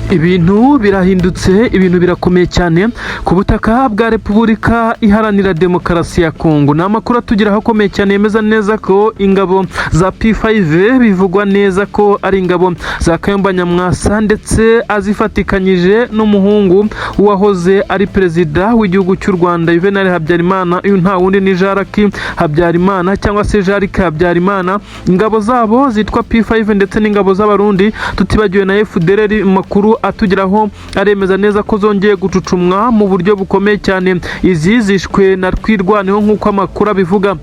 Ibintu birahindutse, ibintu birakomeye cyane ku butaka bwa Repubulika Iharanira Demokarasi ya Kongo. Ni amakuru atugeraho akomeye cyane yemeza neza ko ingabo za P5, bivugwa neza ko ari ingabo za Kayumba Nyamwasa ndetse azifatikanyije n'umuhungu wahoze ari perezida w'igihugu cy'u Rwanda Juvenal Habyarimana, uyu nta wundi ni Jaraki Habyarimana cyangwa se Jarike Habyarimana. Ingabo zabo zitwa P5 ndetse n'ingabo z'Abarundi, tutibagiwe na FDLR, makuru atugeraho aremeza neza ko zongeye gucucumwa mu buryo bukomeye cyane. Izi zishwe na Twirwaneho nk'uko amakuru abivuga.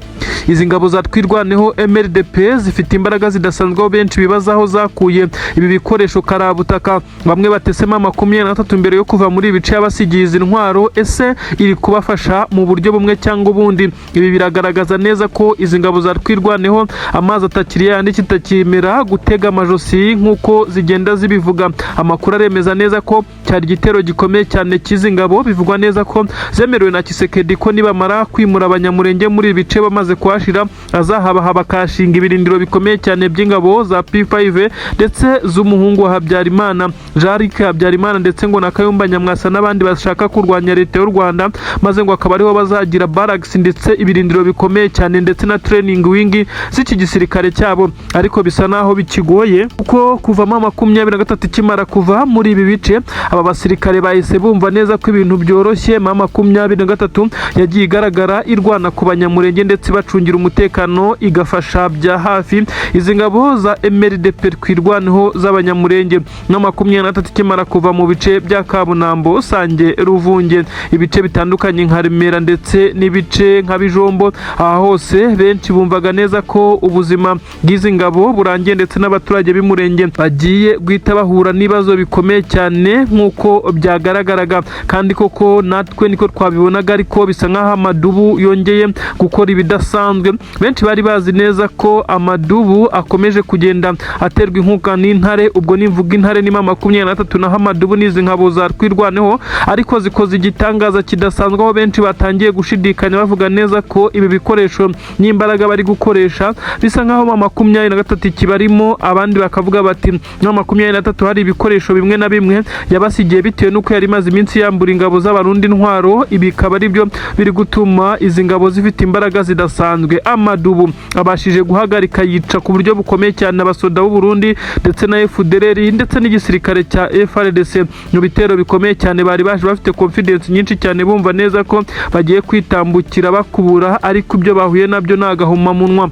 Izi ngabo za Twirwaneho MRDP zifite imbaraga zidasanzwe, aho benshi bibaza aho zakuye ibi bikoresho karabutaka. Bamwe batesema 23 mbere yo kuva muri ibi bice yabasigiye izi ntwaro, ese iri kubafasha mu buryo bumwe cyangwa ubundi? Ibi biragaragaza neza ko izi ngabo za Twirwaneho amazi atakiri yandi, kitakimera gutega amajosi nk'uko zigenda zibivuga. Amakuru aremeza neza ko cyari igitero gikomeye cyane cy'izi ngabo, bivugwa neza ko zemerewe na Tshisekedi ko nibamara kwimura Abanyamurenge muri ibi bice bamaze kuhashira, azahabaha bakashinga ibirindiro bikomeye cyane by'ingabo za P5 ndetse z'umuhungu wa Habyarimana Jarike Habyarimana, ndetse ngo na Kayumba Nyamwasa n'abandi bashaka kurwanya leta y'u Rwanda, maze ngo akaba ariho bazagira barracks ndetse ibirindiro bikomeye cyane ndetse na training wing z'iki gisirikare cyabo. Ariko bisa naho bikigoye, kuko kuvamo 23 ikimara kuva muri ibi bice, aba basirikare bahise bumva neza ko ibintu byoroshye. M23 yagiye igaragara irwana ku Banyamurenge ndetse bacungira umutekano, igafasha bya hafi izi ngabo za MRDP Twirwaneho z'Abanyamurenge. Na 23 ikimara kuva mu bice bya Kabunambo, Sange, Ruvunge, ibice bitandukanye nka Remera ndetse n'ibice nka Bijombo, aha hose benshi bumvaga neza ko ubuzima bw'izi ngabo burangiye ndetse n'abaturage b'Umurenge bagiye guhita bahura n'ibibazo bikomeye cyane nk'uko byagaragaraga. Kandi koko natwe niko twabibonaga, ariko bisa nk'aho amadubu yongeye gukora ibidasanzwe. Benshi bari bazi neza ko amadubu akomeje kugenda aterwa inkunga n'intare. Ubwo nimvuga intare ni M23, naho amadubu n'izi ngabo za Twirwaneho, ariko zikoze igitangaza kidasanzwe, aho benshi batangiye gushidikanya bavuga neza ko ibi bikoresho n'imbaraga bari gukoresha bisa nk'aho M23 kibarimo. Abandi bakavuga bati M23 hari ibikoresho bimwe na bimwe yabasigiye bitewe n'uko yari imaze iminsi yambura ingabo z'Abarundi intwaro, ibi bikaba ari byo biri gutuma izi ngabo zifite imbaraga zidasanzwe. Amadubu abashije guhagarika, yica ku buryo bukomeye cyane abasoda b'u Burundi ndetse na FDLR ndetse n'igisirikare cya FARDC mu bitero bikomeye cyane. Bari baje bafite confidence nyinshi cyane, bumva neza ko bagiye kwitambukira bakubura, ariko ibyo bahuye nabyo ni agahomamunwa.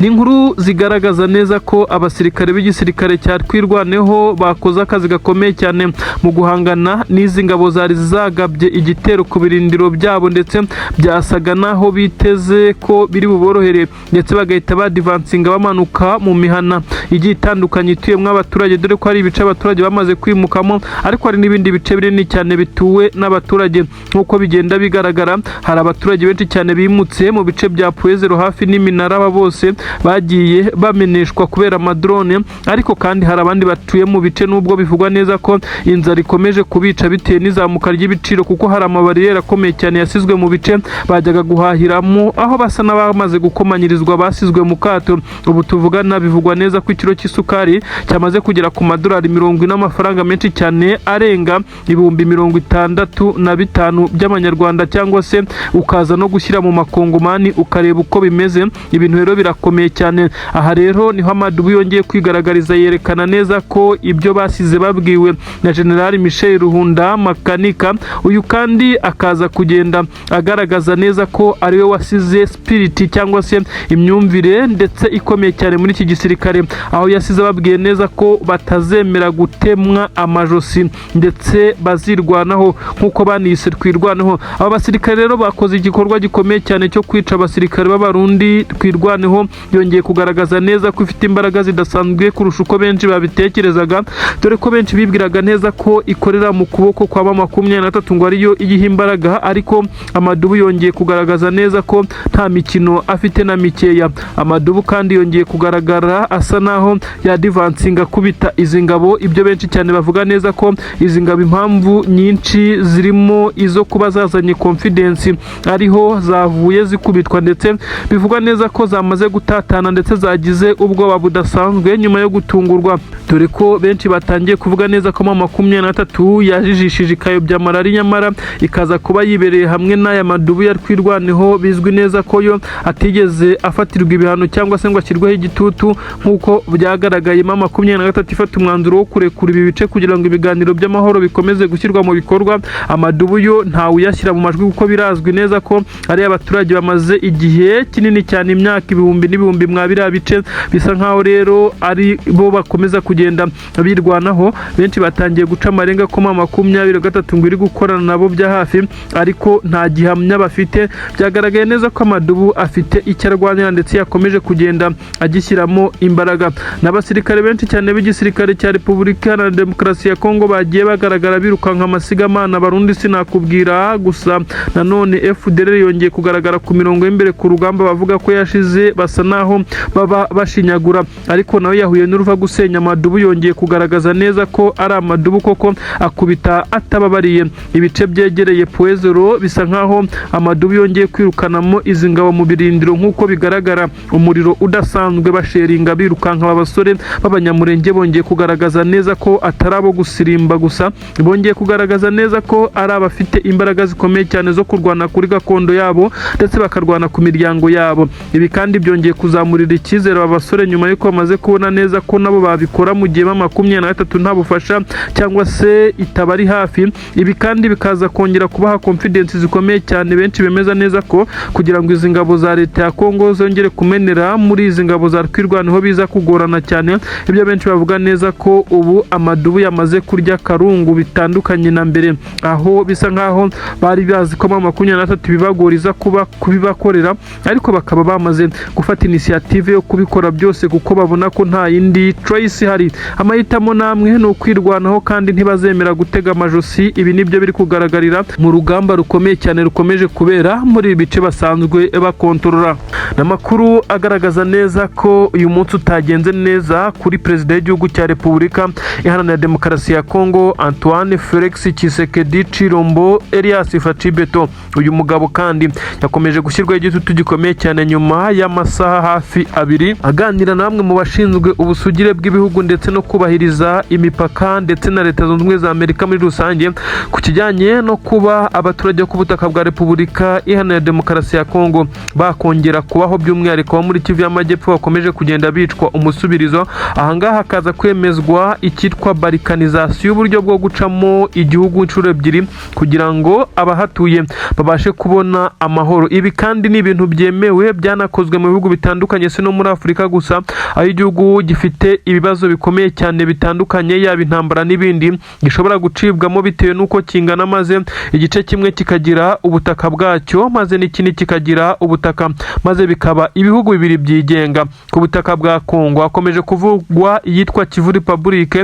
Ni inkuru zigaragaza neza ko abasirikare b'igisirikare cya Twirwaneho bakoze akazi gakomeye cyane mu guhangana n'izi ngabo zari zagabye igitero ku birindiro byabo, ndetse byasaga naho biteze ko biri buborohere, ndetse bagahita badivansinga bamanuka mu mihana igiye itandukanye ituyemo abaturage, dore ko hari ibice abaturage bamaze kwimukamo, ariko hari n'ibindi bice binini cyane bituwe n'abaturage. Nk'uko bigenda bigaragara, hari abaturage benshi cyane bimutse mu bice bya Pwezero hafi n'iminara, aba bose bagiye bameneshwa kubera amadrone. Ariko kandi hari abandi batuye mu bice, nubwo bivugwa neza ko inzara ikomeje kubica bitewe n'izamuka ry'ibiciro, kuko hari amabariyeri akomeye cyane yasizwe mu bice bajyaga guhahiramo, aho basa n'abamaze gukomanyirizwa, basizwe mu kato. Ubu tuvugana bivugwa neza ko ikiro cy'isukari cyamaze kugera ku madolari 40, amafaranga menshi cyane arenga 65,000 by'amanyarwanda, cyangwa se ukaza no gushyira mu makongomani ukareba uko bimeze. Ibintu rero birakomeye cyane. Aha rero niho amadubu yongeye kwigaragariza, yerekana neza ko ibyo basize babwiwe na General Michel Ruhunda Makanika, uyu kandi akaza kugenda agaragaza neza ko ariwe wasize spirit cyangwa se imyumvire ndetse ikomeye cyane muri iki gisirikare, aho yasize ababwiye neza ko batazemera gutemwa amajosi ndetse bazirwanaho nk'uko banise Twirwaneho. Aba basirikare rero bakoze igikorwa gikomeye cyane cyo kwica abasirikare b'Abarundi. Twirwaneho yongeye kugaragaza neza ko ifite imbaraga zidasanzwe kurusha uko benshi babitekerezaga, dore ko benshi bibwiraga neza ko ikorera mu kuboko kwa M23 ngo ariyo iyiha imbaraga, ariko amadubu yongeye kugaragaza neza ko nta mikino afite na mikeya. Amadubu kandi yongeye kugaragara asa naho yadivansinga akubita izi ngabo, ibyo benshi cyane bavuga neza ko izi ngabo impamvu nyinshi zirimo izo kuba zazanye confidence ariho zavuye zikubitwa, ndetse bivugwa neza ko zamaze gutatana ndetse zagize ubwoba budasanzwe nyuma yo gutungurwa, dore ko benshi batangiye kuvuga neza ko M23 yajijishije ikayobya marari, nyamara ikaza kuba yibereye hamwe n'aya madubu ya Twirwaneho, bizwi neza ko yo atigeze afatirwa ibihano cyangwa se ngo ashyirweho igitutu nk'uko byagaragaye M23 ifata umwanzuro wo kurekura ibi bice kugira ngo ibiganiro by'amahoro bikomeze gushyirwa mu bikorwa. Amadubu yo ntawe uyashyira mu majwi kuko birazwi neza ko ari abaturage bamaze igihe kinini cyane, imyaka ibihumbi n'ibihumbi mwa biriya bice, bisa nkaho rero ari bo bakomeza kugenda birwanaho. Benshi batangiye guca amarenga ko M23 ngo iri gukorana nabo bya hafi, ariko nta gihamya bafite. Byagaragaye neza ko amadubu afite icyo arwanira ndetse yakomeje kugenda agishyiramo imbaraga, n'abasirikare benshi cyane b'igisirikare cya Repubulika Iharanira Demokarasi ya Kongo bagiye bagaragara birukanka amasigamana. Barundi sinakubwira gusa. Nanone FDLR yongeye kugaragara ku mirongo y'imbere ku rugamba, bavuga ko yashize basa naho baba bashinyagura, ariko nawe yahuye n'uruva gusenya. Amadubu yongeye kugaragaza neza ko ari amadubu koko, akubita atababariye. Ibice byegereye Point Zéro bisa nkaho amadubu yongeye kwirukanamo izi ngabo mu birindiro, nk'uko bigaragara umuriro udasanzwe basheringa birukanka. Aba basore b'Abanyamurenge bongeye kugaragaza neza ko atari abo gusirimba gusa, bongeye kugaragaza neza ko ari abafite imbaraga zikomeye cyane zo kurwana kuri gakondo yabo ndetse bakarwana ku miryango yabo. Ibi kandi byongeye kuzamurira icyizere aba basore nyuma y'uko bamaze kubona neza ko nabo babikora mu gihe M23 nta bufasha cyangwa se itabari hafi. Ibi kandi bikaza kongera kubaha confidence zikomeye cyane. Benshi bemeza neza ko kugira ngo izi ngabo za leta ya Kongo zongere kumenera muri izi ngabo za Twirwaneho biza kugorana cyane. Ibyo benshi bavuga neza ko ubu amadubu yamaze kurya karungu, bitandukanye na mbere, aho bisa nkaho bari bazi ko M23 bibagoriza kuba kubibakorera, ariko bakaba bamaze gufata initiative yo kubikora byose kuko babona ko nta yindi choice ihari. Amahitamo namwe ni ukwirwanaho kandi ntibazemera gutega amajosi. Ibi nibyo biri kugaragarira mu rugamba rukomeye cyane rukomeje kubera muri ibi bice basanzwe bakontorora. Amakuru agaragaza neza ko uyu munsi utagenze neza kuri perezida w'igihugu cya Repubulika Iharanira Demokarasi ya Kongo, Antoine Felix Tshisekedi Tshilombo Elias Fatshi Béton. Uyu mugabo kandi yakomeje gushyirwaho igitutu gikomeye cyane nyuma y'amasaha hafi 2 aganira na bamwe mu bashinzwe ubusugire bw'ibihugu ndetse no kubahiriza imipaka ndetse na Leta Zunze Ubumwe za Amerika muri rusange ku kijyanye no kuba abaturage ku butaka bwa Repubulika Iharanira Demokarasi ya Kongo bakongera kubaho, by'umwihariko muri Kivu y'Amajyepfo bakomeje kugenda bicwa umusubirizo. Ahangaha hakaza kwemezwa icyitwa balkanisation, uburyo bwo gucamo igihugu inshuro ebyiri kugira ngo abahatuye babashe kubona amahoro. Ibi kandi ni ibintu byemewe, byanakozwe mu bihugu bitandukanye, si no muri Afurika gusa, aho igihugu gifite ibibazo bikomeye cyane bitandukanye, yaba intambara n'ibindi, gishobora gucibwamo bitewe n'uko kingana, maze igice kimwe kikagira ubutaka bwacyo, maze n'ikindi kikagira ubutaka, maze bikaba ibihugu bibiri byigenga. Ku butaka bwa Kongo hakomeje kuvugwa iyitwa Kivu Republic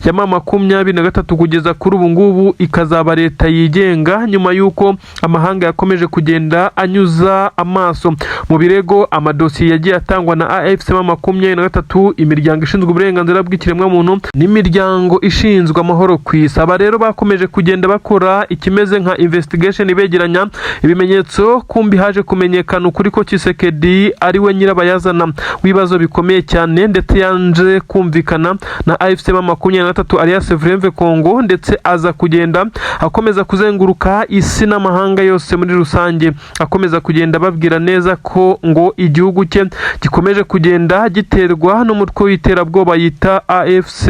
ya M23, kugeza kuri ubu ngubu ikazaba leta yigenga, nyuma y'uko amahanga yakomeje kugenda anyuza amaso mu birego, amadosiye yagiye atangwa na AFC M23, imiryango ishinzwe uburenganzira bw'ikiremwamuntu n'imiryango ishinzwe amahoro ku isi. Aba rero bakomeje kugenda bakora ikimeze nka investigation, begeranya ibimenyetso. Kumbi haje kumenyekana ukuri ko Tshisekedi ari we nyirabayazana w'ibibazo bikomeye cyane, ndetse yanje kumvikana na AFC M23 alias Fleuve Congo, ndetse aza kugenda akomeza kuzenguruka isi n'amahanga yose muri rusange, akomeza kugenda babwira neza ko ngo igihugu cye gikomeje kugenda giterwa n'umutwe w'iterabwoba yita AFC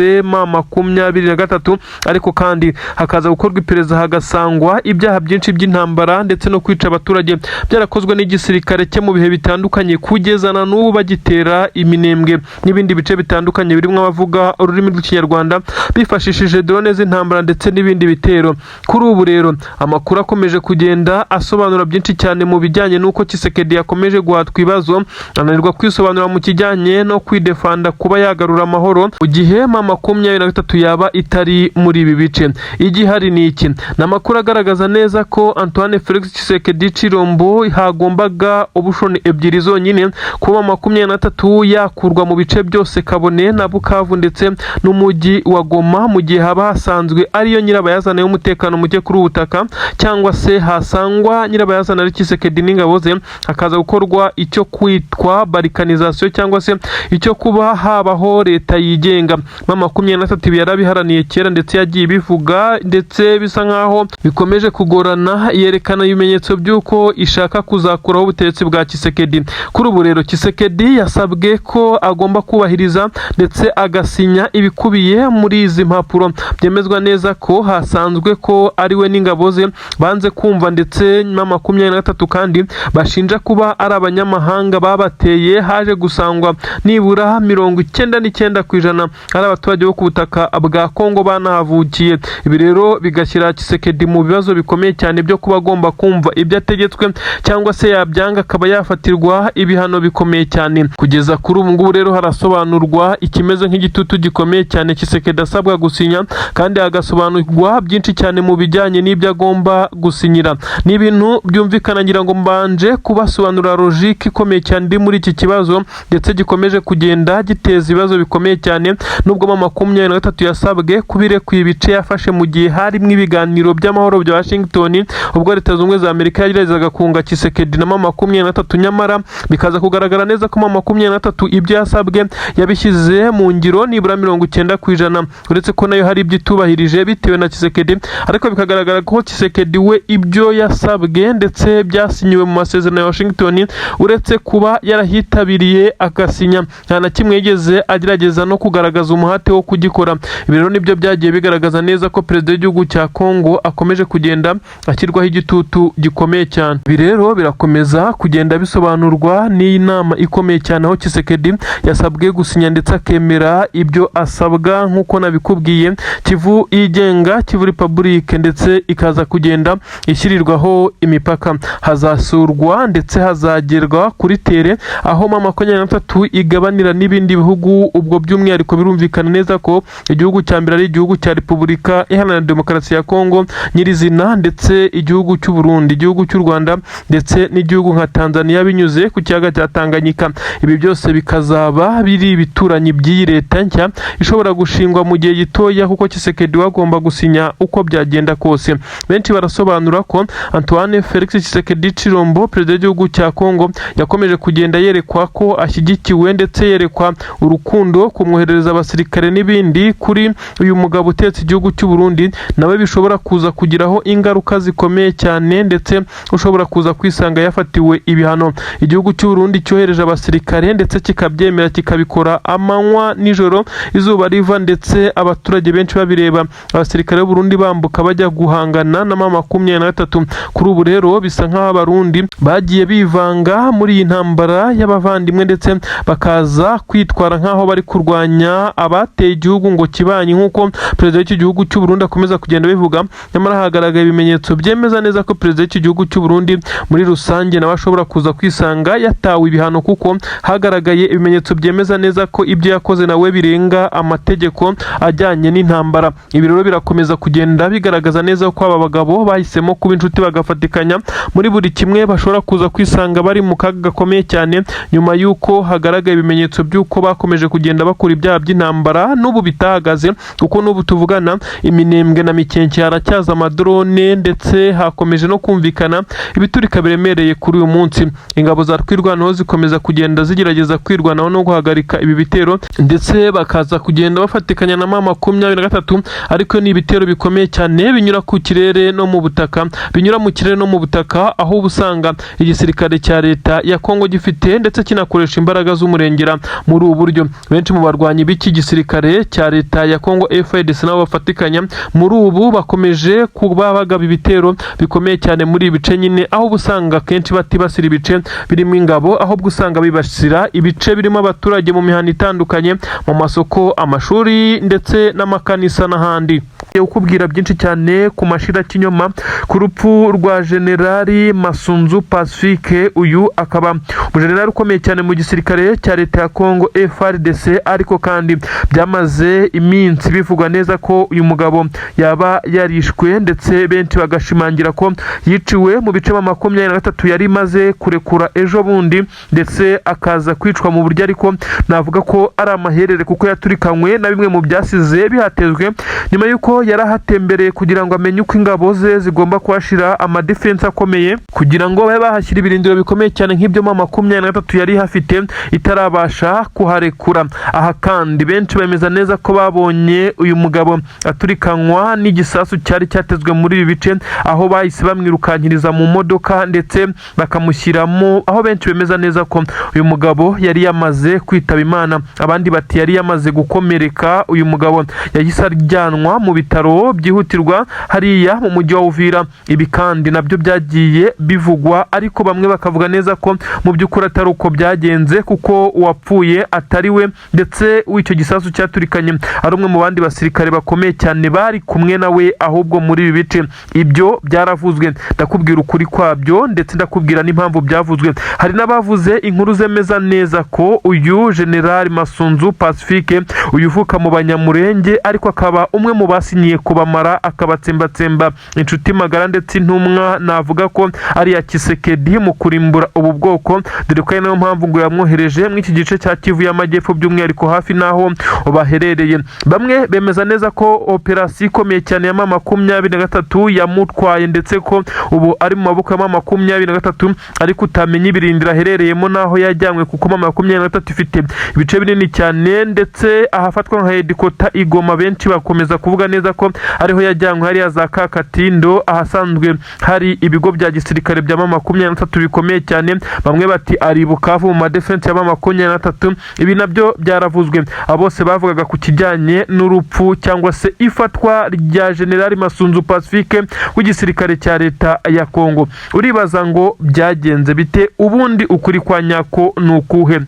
M23. Ariko kandi hakaza gukorwa iperereza, hagasangwa ibyaha byinshi by'intambara ndetse no kwica abaturage byarakozwe n'igisirikare cye mu bihe bitandukanye, kugeza na n'ubu bagitera iminembwe n'ibindi bice bitandukanye birimo abavuga ururimi rw'Ikinyarwanda bifashishije drone z'intambara ndetse n'ibindi bitero. Kuri ubu rero amakuru akomeje kugenda asobanura byinshi cyane mu bijyanye n'uko Tshisekedi yakomeje guhatwa ibibazo, ananirwa kwisobanura mu kijyanye no kwidefanda kuba yagarura amahoro mu gihe M23 yaba itari muri ibi bice. Igihari ni iki? Ni amakuru agaragaza neza ko Antoine Felix Tshisekedi Tshilombo hagombaga option ebyiri zonyine: kuba 23 yakurwa mu bice byose kabone na Bukavu ndetse n'umujyi wa Goma, mu gihe haba hasanzwe ariyo nyirabayazana y'umutekano muke kuri ubu butaka, cyangwa se hasangwa nyirabayazana ari Tshisekedi n'ingabo ze, hakaza gukorwa icyo kwita icyitwa balkanisation cyangwa se icyo kuba habaho leta yigenga. M23 ibi yarabiharaniye kera ndetse yagiye ibivuga, ndetse bisa nkaho bikomeje kugorana, yerekana ibimenyetso by'uko ishaka kuzakuraho ubutegetsi bwa Tshisekedi. Kuri ubu rero Tshisekedi yasabwe ko agomba kubahiriza ndetse agasinya ibikubiye muri izi mpapuro. Byemezwa neza ko hasanzwe ko ari we n'ingabo ze banze kumva, ndetse na 23 kandi bashinja kuba ari abanyamahanga babateye. Haje gusangwa nibura 99% ari abaturage bo ku butaka bwa Kongo banahavukiye. Ibi rero bigashyira Tshisekedi mu bibazo bikomeye cyane byo kuba agomba kumva ibyo ategetswe, cyangwa se yabyanga akaba yafatirwa ibihano bikomeye cyane. Kugeza kuri ubu ngubu rero harasobanurwa ikimeze nk'igitutu gikomeye cyane Tshisekedi asabwa gusinya, kandi hagasobanurwa byinshi cyane mu bijyanye n'ibyo agomba gusinyira. Ni ibintu byumvikana. Ngira ngo mbanje kubasobanurira logique ikomeye cyane iri muri iki kibazo, ndetse gikomeje kugenda giteza ibibazo bikomeye cyane, nubwo M23 yasabwe kubirekuye ibice yafashe mu gihe harimo ibiganiro by'amahoro bya Washington, ubwo Leta Zunze Ubumwe za Amerika yageragezaga kunga Tshisekedi na M23. Nyamara bikaza kugaragara neza ko M23 ibyo yasabwe yabishyize mu ngiro nibura 90%, uretse ko nayo hari ibyo itubahirije bitewe na Tshisekedi. Ariko bikagaragara ko Tshisekedi we ibyo yasabwe ndetse byasinyiwe mu masezerano ya Washington, uretse kuba yarahitabiriye agasinya, nta na kimwe yigeze agerageza no kugaragaza umuhate wo kugikora. Ibi rero nibyo byagiye bigaragaza neza ko perezida w'igihugu cya Kongo akomeje kugenda ashyirwaho igitutu gikomeye cyane. Ibi rero birakomeza kugenda bisobanurwa n'iyi nama ikomeye cyane, aho Tshisekedi yasabwe gusinya ndetse akemera ibyo asabwa nk'uko nabikubwiye: Kivu yigenga, Kivu Republic, ndetse ikaza kugenda ishyirirwaho imipaka, hazasurwa ndetse hazagerwa kuri terrain aho M23 igabanira n'ibindi bihugu. Ubwo by'umwihariko birumvikana neza ko igihugu cya mbere ari igihugu cya Repubulika Iharanira Demokarasi ya Kongo nyirizina, ndetse igihugu cy'u Burundi, igihugu cy'u Rwanda, ndetse n'igihugu nka Tanzania binyuze ku kiyaga cya Tanganyika. Ibi byose bikazaba biri ibituranyi by'iyi leta nshya ishobora gushingwa mu gihe gitoya, kuko Tshisekedi we agomba gusinya uko byagenda kose. Benshi barasobanura ko Antoine Felix Tshisekedi Tshilombo, perezida w'igihugu cya Kongo, yakomeje kugenda yerekwa ko ashyigikiwe, ndetse yerekwa urukundo, kumwoherereza abasirikare n'ibindi. Kuri uyu mugabo utetse igihugu cy'u Burundi, nawe bishobora kuza kugiraho ingaruka zikomeye cyane, ndetse ushobora kuza kwisanga yafatiwe ibihano. Igihugu cy'u Burundi cyohereje abasirikare ndetse kikabyemera, kikabikora amanywa nijoro, izuba riva, ndetse abaturage benshi babireba, abasirikare b'u Burundi bambuka bajya guhangana na M23. Kuri ubu rero bisa nk'aho Abarundi bagiye bivanga muri iyi ntambara y'abavandimwe, ndetse bakaza kwitwara nk'aho bari kurwanya abateye igihugu ngo kibanye, nk'uko perezida w'iki gihugu cy'u Burundi akomeza kugenda bivuga. Nyamara hagaragaye ibimenyetso byemeza neza ko perezida w'iki gihugu cy'u Burundi muri rusange nawe ashobora kuza kwisanga yatawe ibihano, kuko hagaragaye ibimenyetso byemeza neza ko ibyo yakoze nawe birenga amategeko ajyanye n'intambara. Ibi rero birakomeza kugenda bigaragaza neza ko aba bagabo bahisemo kuba inshuti, bagafatikanya muri buri kimwe, bashobora kuza kwisanga bari mu kaga gakomeye cyane, nyuma y'uko hagaragaye ibimenyetso by'uko bakomeje kugenda bakora ibyaha by'intambara n'ubu bitahagaze, kuko n'ubu tuvugana Iminembwe na Mikenke haracyaza amadrone, ndetse hakomeje no kumvikana ibiturika biremereye. Kuri uyu munsi ingabo za Twirwanaho zikomeza kugenda zigerageza kwirwanaho no guhagarika ibi bitero, ndetse bakaza kugenda bafatikanya na M23. Ariko ni ibitero bikomeye cyane binyura ku kirere no mu butaka, binyura mu kirere no mu butaka, aho uba usanga igisirikare cya leta ya Kongo gifite ndetse kinakoresha imbaraga z'umurengera muri ubu buryo. Benshi mu barwanyi b'iki gisirikare cya leta ya Kongo FARDC nabo bafatikanya muri ubu bakomeje kuba bagaba ibitero bikomeye cyane muri ibi bice nyine, aho uba usanga akenshi batibasira ibice birimo ingabo, ahubwo usanga bibasira ibice birimo abaturage mu mihanda itandukanye, mu masoko, amashuri ndetse n'amakanisa n'ahandi. Ukubwira byinshi cyane ku mashira kinyoma ku rupfu rwa Generali Masunzu Pacifique. Uyu akaba umujenerali ukomeye cyane mu gisirikare cya leta ya Congo FARDC, ariko kandi byamaze iminsi bivugwa neza ko uyu mugabo yaba yarishwe, ndetse benshi bagashimangira ko yiciwe mu bice 23 yari imaze kurekura ejo bundi, ndetse akaza kwicwa mu buryo ariko navuga ko ari amaherere, kuko yaturikanywe na bimwe mu byasize bihatezwe nyuma y'uko mugabo yarahatembereye kugira ngo amenye uko ingabo ze zigomba kuhashyira amadefense akomeye, kugira ngo babe bahashyira ibirindiro bikomeye cyane nk'ibyo M23 yari ihafite itarabasha kuharekura. Aha kandi benshi bemeza neza ko babonye uyu mugabo aturikanywa n'igisasu cyari cyatezwe muri ibi bice, aho bahise bamwirukankiriza mu modoka ndetse bakamushyiramo, aho benshi bemeza neza ko uyu mugabo yari yamaze kwitaba Imana, abandi bati yari yamaze gukomereka. Uyu mugabo yahise ajyanwa mu bitaro byihutirwa hariya mu mujyi wa Uvira. Ibi kandi nabyo byagiye bivugwa, ariko bamwe bakavuga neza ko mu by'ukuri atari uko byagenze, kuko uwapfuye atari we, ndetse w'icyo gisasu cyaturikanye ari umwe mu bandi basirikare bakomeye cyane bari kumwe nawe ahubwo muri ibi bice. Ibyo byaravuzwe, ndakubwira ukuri kwabyo ndetse ndakubwira n'impamvu byavuzwe. Hari n'abavuze inkuru zemeza neza ko uyu General Masunzu Pacifique, uyu uvuka mu Banyamurenge ariko akaba umwe mu basinyiye kubamara akabatsembatsemba, inshuti magara ndetse intumwa navuga ko ari iya Tshisekedi mu kurimbura ubu bwoko, dore ko ari nayo mpamvu ngo yamwohereje muri iki gice cya Kivu y'Amajyepfo, by'umwihariko hafi n'aho baherereye. Bamwe bemeza neza ko operasiyo ikomeye cyane ya M23 yamutwaye, ndetse ko ubu ari mu maboko ya M23, ariko utamenya ibirindiro aherereyemo n'aho yajyanywe, kuko M23 ifite ibice binini cyane, ndetse ahafatwa nka headquarter i Goma benshi bakomeza kuvuga neza ko ariho yajyanywe, hariya za Kakatindo, ahasanzwe hari ibigo bya gisirikare bya M23 bikomeye cyane. Bamwe bati ari Bukavu mu madefense ya M23. Ibi nabyo byaravuzwe. Abo bose bavugaga ku kijyanye n'urupfu cyangwa se ifatwa rya General Masunzu Pacifique w'igisirikare cya leta ya Kongo. Uribaza ngo byagenze bite? Ubundi ukuri kwa nyako ni ukuhe?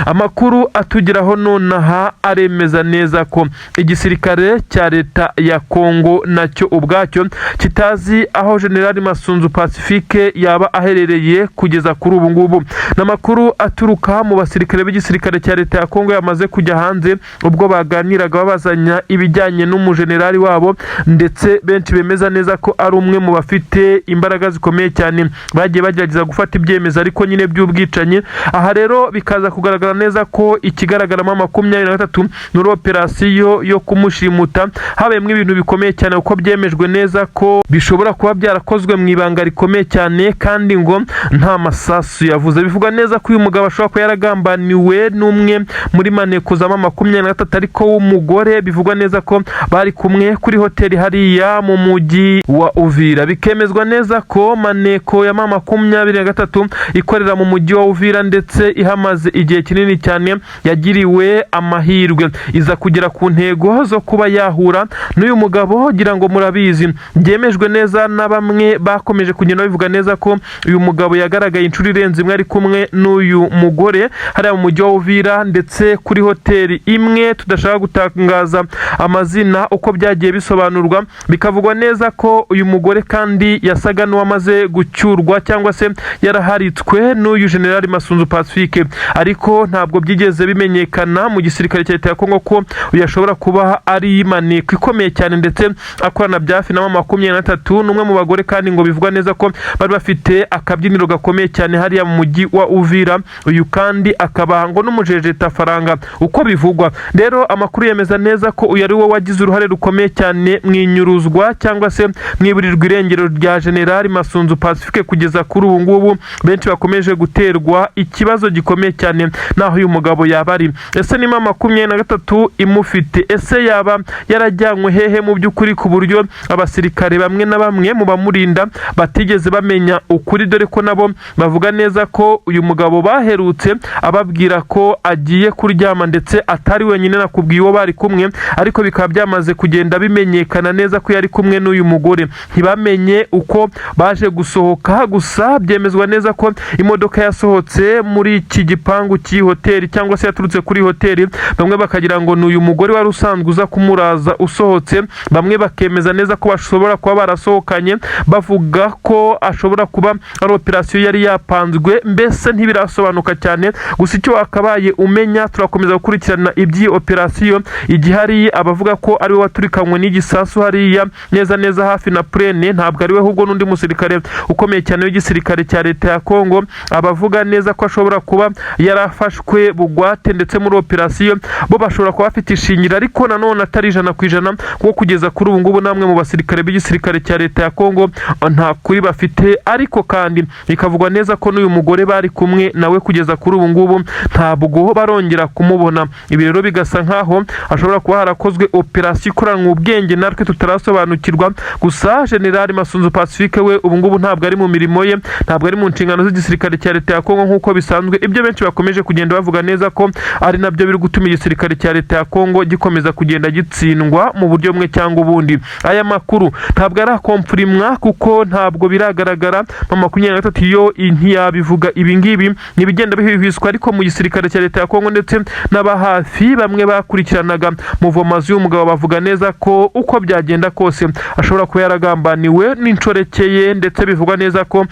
Amakuru atugeraho nonaha aremeza neza ko igisirikare cya leta ya Kongo nacyo ubwacyo kitazi aho General Masunzu Pacifique yaba aherereye kugeza kuri ubu ngubu. Ni amakuru aturuka mu basirikare b'igisirikare cya leta ya Kongo yamaze kujya hanze ubwo baganiraga babazanya ibijyanye n'umujenerali wabo, ndetse benshi bemeza neza ko ari umwe mu bafite imbaraga zikomeye cyane bagiye bagerageza gufata ibyemezo ariko nyine by'ubwicanyi. Aha rero bikaza kugaragara neza ko ikigaragaramo 23 muri operasiyo yo kumushimuta habayemo ibintu bikomeye cyane, kuko byemejwe neza ko bishobora kuba byarakozwe mu ibanga rikomeye cyane, kandi ngo nta masasu yavuze. Bivuga neza ko uyu mugabo ashobora kuba yaragambaniwe n'umwe muri maneko za M23 ariko w'umugore, bivugwa neza ko bari kumwe kuri hoteli hariya mu mujyi wa Uvira. Bikemezwa neza ko maneko ya M23 ikorera mu mujyi wa Uvira ndetse ihamaze igihe kinini cyane yagiriwe amahirwe iza kugera ku ntego zo kuba yahura n'uyu mugabo. Gira ngo murabizi, byemejwe neza na bamwe bakomeje kugenda babivuga neza ko uyu mugabo yagaragaye inshuro irenze imwe ari kumwe n'uyu mugore hariya mu mujyi wa Uvira, ndetse kuri hoteli imwe tudashaka gutangaza amazina. Uko byagiye bisobanurwa, bikavugwa neza ko uyu mugore kandi yasaga n'uwamaze gucyurwa cyangwa se yaraharitswe n'uyu General Masunzu Pacifique, ariko ntabwo byigeze bimenyekana mu gisirikare cya leta ya Kongo ko uyu ashobora kuba ari maneko ikomeye cyane ndetse akorana bya hafi na M23. Ni umwe mu bagore kandi ngo bivugwa neza ko bari bafite akabyiniro gakomeye cyane hariya mu mujyi wa Uvira. Uyu kandi akaba ngo n'umujejetafaranga uko bivugwa. Rero amakuru yemeza neza ko uyu ari we wagize uruhare rukomeye cyane mu inyuruzwa cyangwa se mu iburirwa irengero rya General Masunzu Pacifique. Kugeza kuri ubu ngubu benshi bakomeje guterwa ikibazo gikomeye cyane naho uyu mugabo yaba ari. Ese ni M23 imufite? Ese yaba yarajyanywe hehe mu by'ukuri, ku buryo abasirikare bamwe na bamwe mu bamurinda batigeze bamenya ukuri, dore ko nabo bavuga neza ko uyu mugabo baherutse ababwira ko agiye kuryama ndetse atari wenyine, nakubwiye uwo bari kumwe, ariko bikaba byamaze kugenda bimenyekana neza ko yari kumwe n'uyu mugore? Ntibamenye uko baje gusohoka, gusa byemezwa neza ko imodoka yasohotse muri iki gipangu cy'iyi hoteli cyangwa se yaturutse kuri hoteli, bamwe bakagira ngo ni uyu mugore wari usanzwe uza kumuraza usohotse, bamwe bakemeza neza ko bashobora kuba barasohokanye, bavuga ko ashobora kuba ari operasiyo yari yapanzwe. Mbese ntibirasobanuka cyane, gusa icyo wakabaye umenya, turakomeza gukurikirana iby'iyi operasiyo. Igihari, abavuga ko ari we waturikanywe n'igisasu hariya neza neza hafi na Plaine, ntabwo ari we, ahubwo n'undi musirikare ukomeye cyane w'igisirikare cya leta ya Kongo. Abavuga neza ko ashobora kuba yarafashwe bugwate ndetse muri operasiyo, bo bashobora kuba bafite ishingiro, ariko nanone atari 100%, kuko Kuko kugeza kuri ubu ngubu namwe mu basirikare b'igisirikare cya leta ya Kongo nta kuri bafite, ariko kandi bikavugwa neza ko n'uyu mugore bari kumwe nawe kugeza kuri ubu ngubu ntabwo barongera kumubona. Ibi rero bigasa nkaho hashobora kuba harakozwe operasiyo ikoranwe ubwenge natwe tutarasobanukirwa. Gusa General Masunzu Pacifique we ubu ngubu ntabwo ari mu mirimo ye, ntabwo ari mu nshingano z'igisirikare cya leta ya Kongo nk'uko bisanzwe. Ibyo benshi bakomeje kugenda bavuga neza ko ari nabyo biri gutuma igisirikare cya leta ya Kongo gikomeza kugenda gitsindwa mu buryo bumwe cyangwa ubundi. Aya makuru ntabwo arakomfurimwa kuko ntabwo biragaragara. Mu 23 yo ntiyabivuga. Ibi ngibi ni ibigenda bihwihwiswa, ariko mu gisirikare cya leta ya Kongo ndetse n'aba hafi bamwe bakurikiranaga muvomazi y'umugabo bavuga neza ko uko byagenda kose ashobora kuba yaragambaniwe n'inshoreke ye, ndetse bivugwa neza ko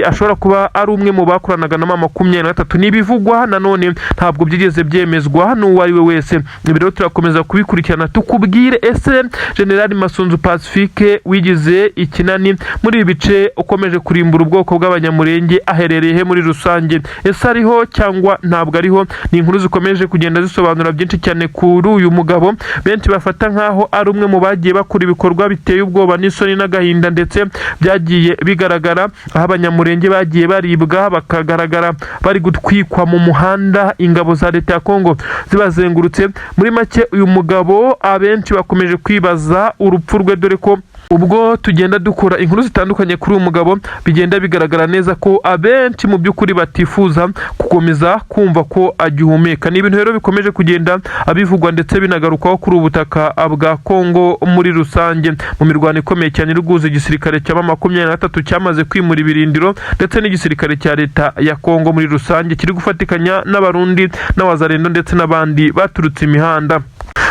ashobora kuba ari umwe mu bakoranaga na 23. Ni ibivugwa nanone, ntabwo byigeze byemezwa n'uwo ari we wese. Ibi rero turakomeza kubikurikirana tukubwire: ese General Masunzu Pacifique wigize ikinani muri ibi bice, ukomeje kurimbura ubwoko bw'Abanyamurenge, aherereye he muri rusange? Ese ariho cyangwa ntabwo ariho? Ni inkuru zikomeje kugenda zisobanura byinshi cyane kuri uyu mugabo benshi bafata nk'aho ari umwe mu bagiye bakora ibikorwa biteye ubwoba n'isoni n'agahinda, ndetse byagiye bigaragara aho Abanyamurenge bagiye baribwa, bakagaragara bari gutwikwa mu muhanda, ingabo za leta ya Kongo zibazengurutse. Muri make, uyu mugabo abenshi bakomeje kwibaza urupfu rwe, dore ko ubwo tugenda dukora inkuru zitandukanye kuri uyu mugabo bigenda bigaragara neza ko abenshi mu by'ukuri batifuza gukomeza kumva ko agihumeka. Ni ibintu rero bikomeje kugenda abivugwa ndetse binagarukwaho kuri ubu butaka bwa Kongo muri rusange, mu mirwano ikomeye cyane iri guhuza igisirikare cya 23 cyamaze kwimura ibirindiro, ndetse n'igisirikare cya leta ya Kongo muri rusange kiri gufatikanya n'Abarundi n'Abazarendo ndetse n'abandi baturutse imihanda.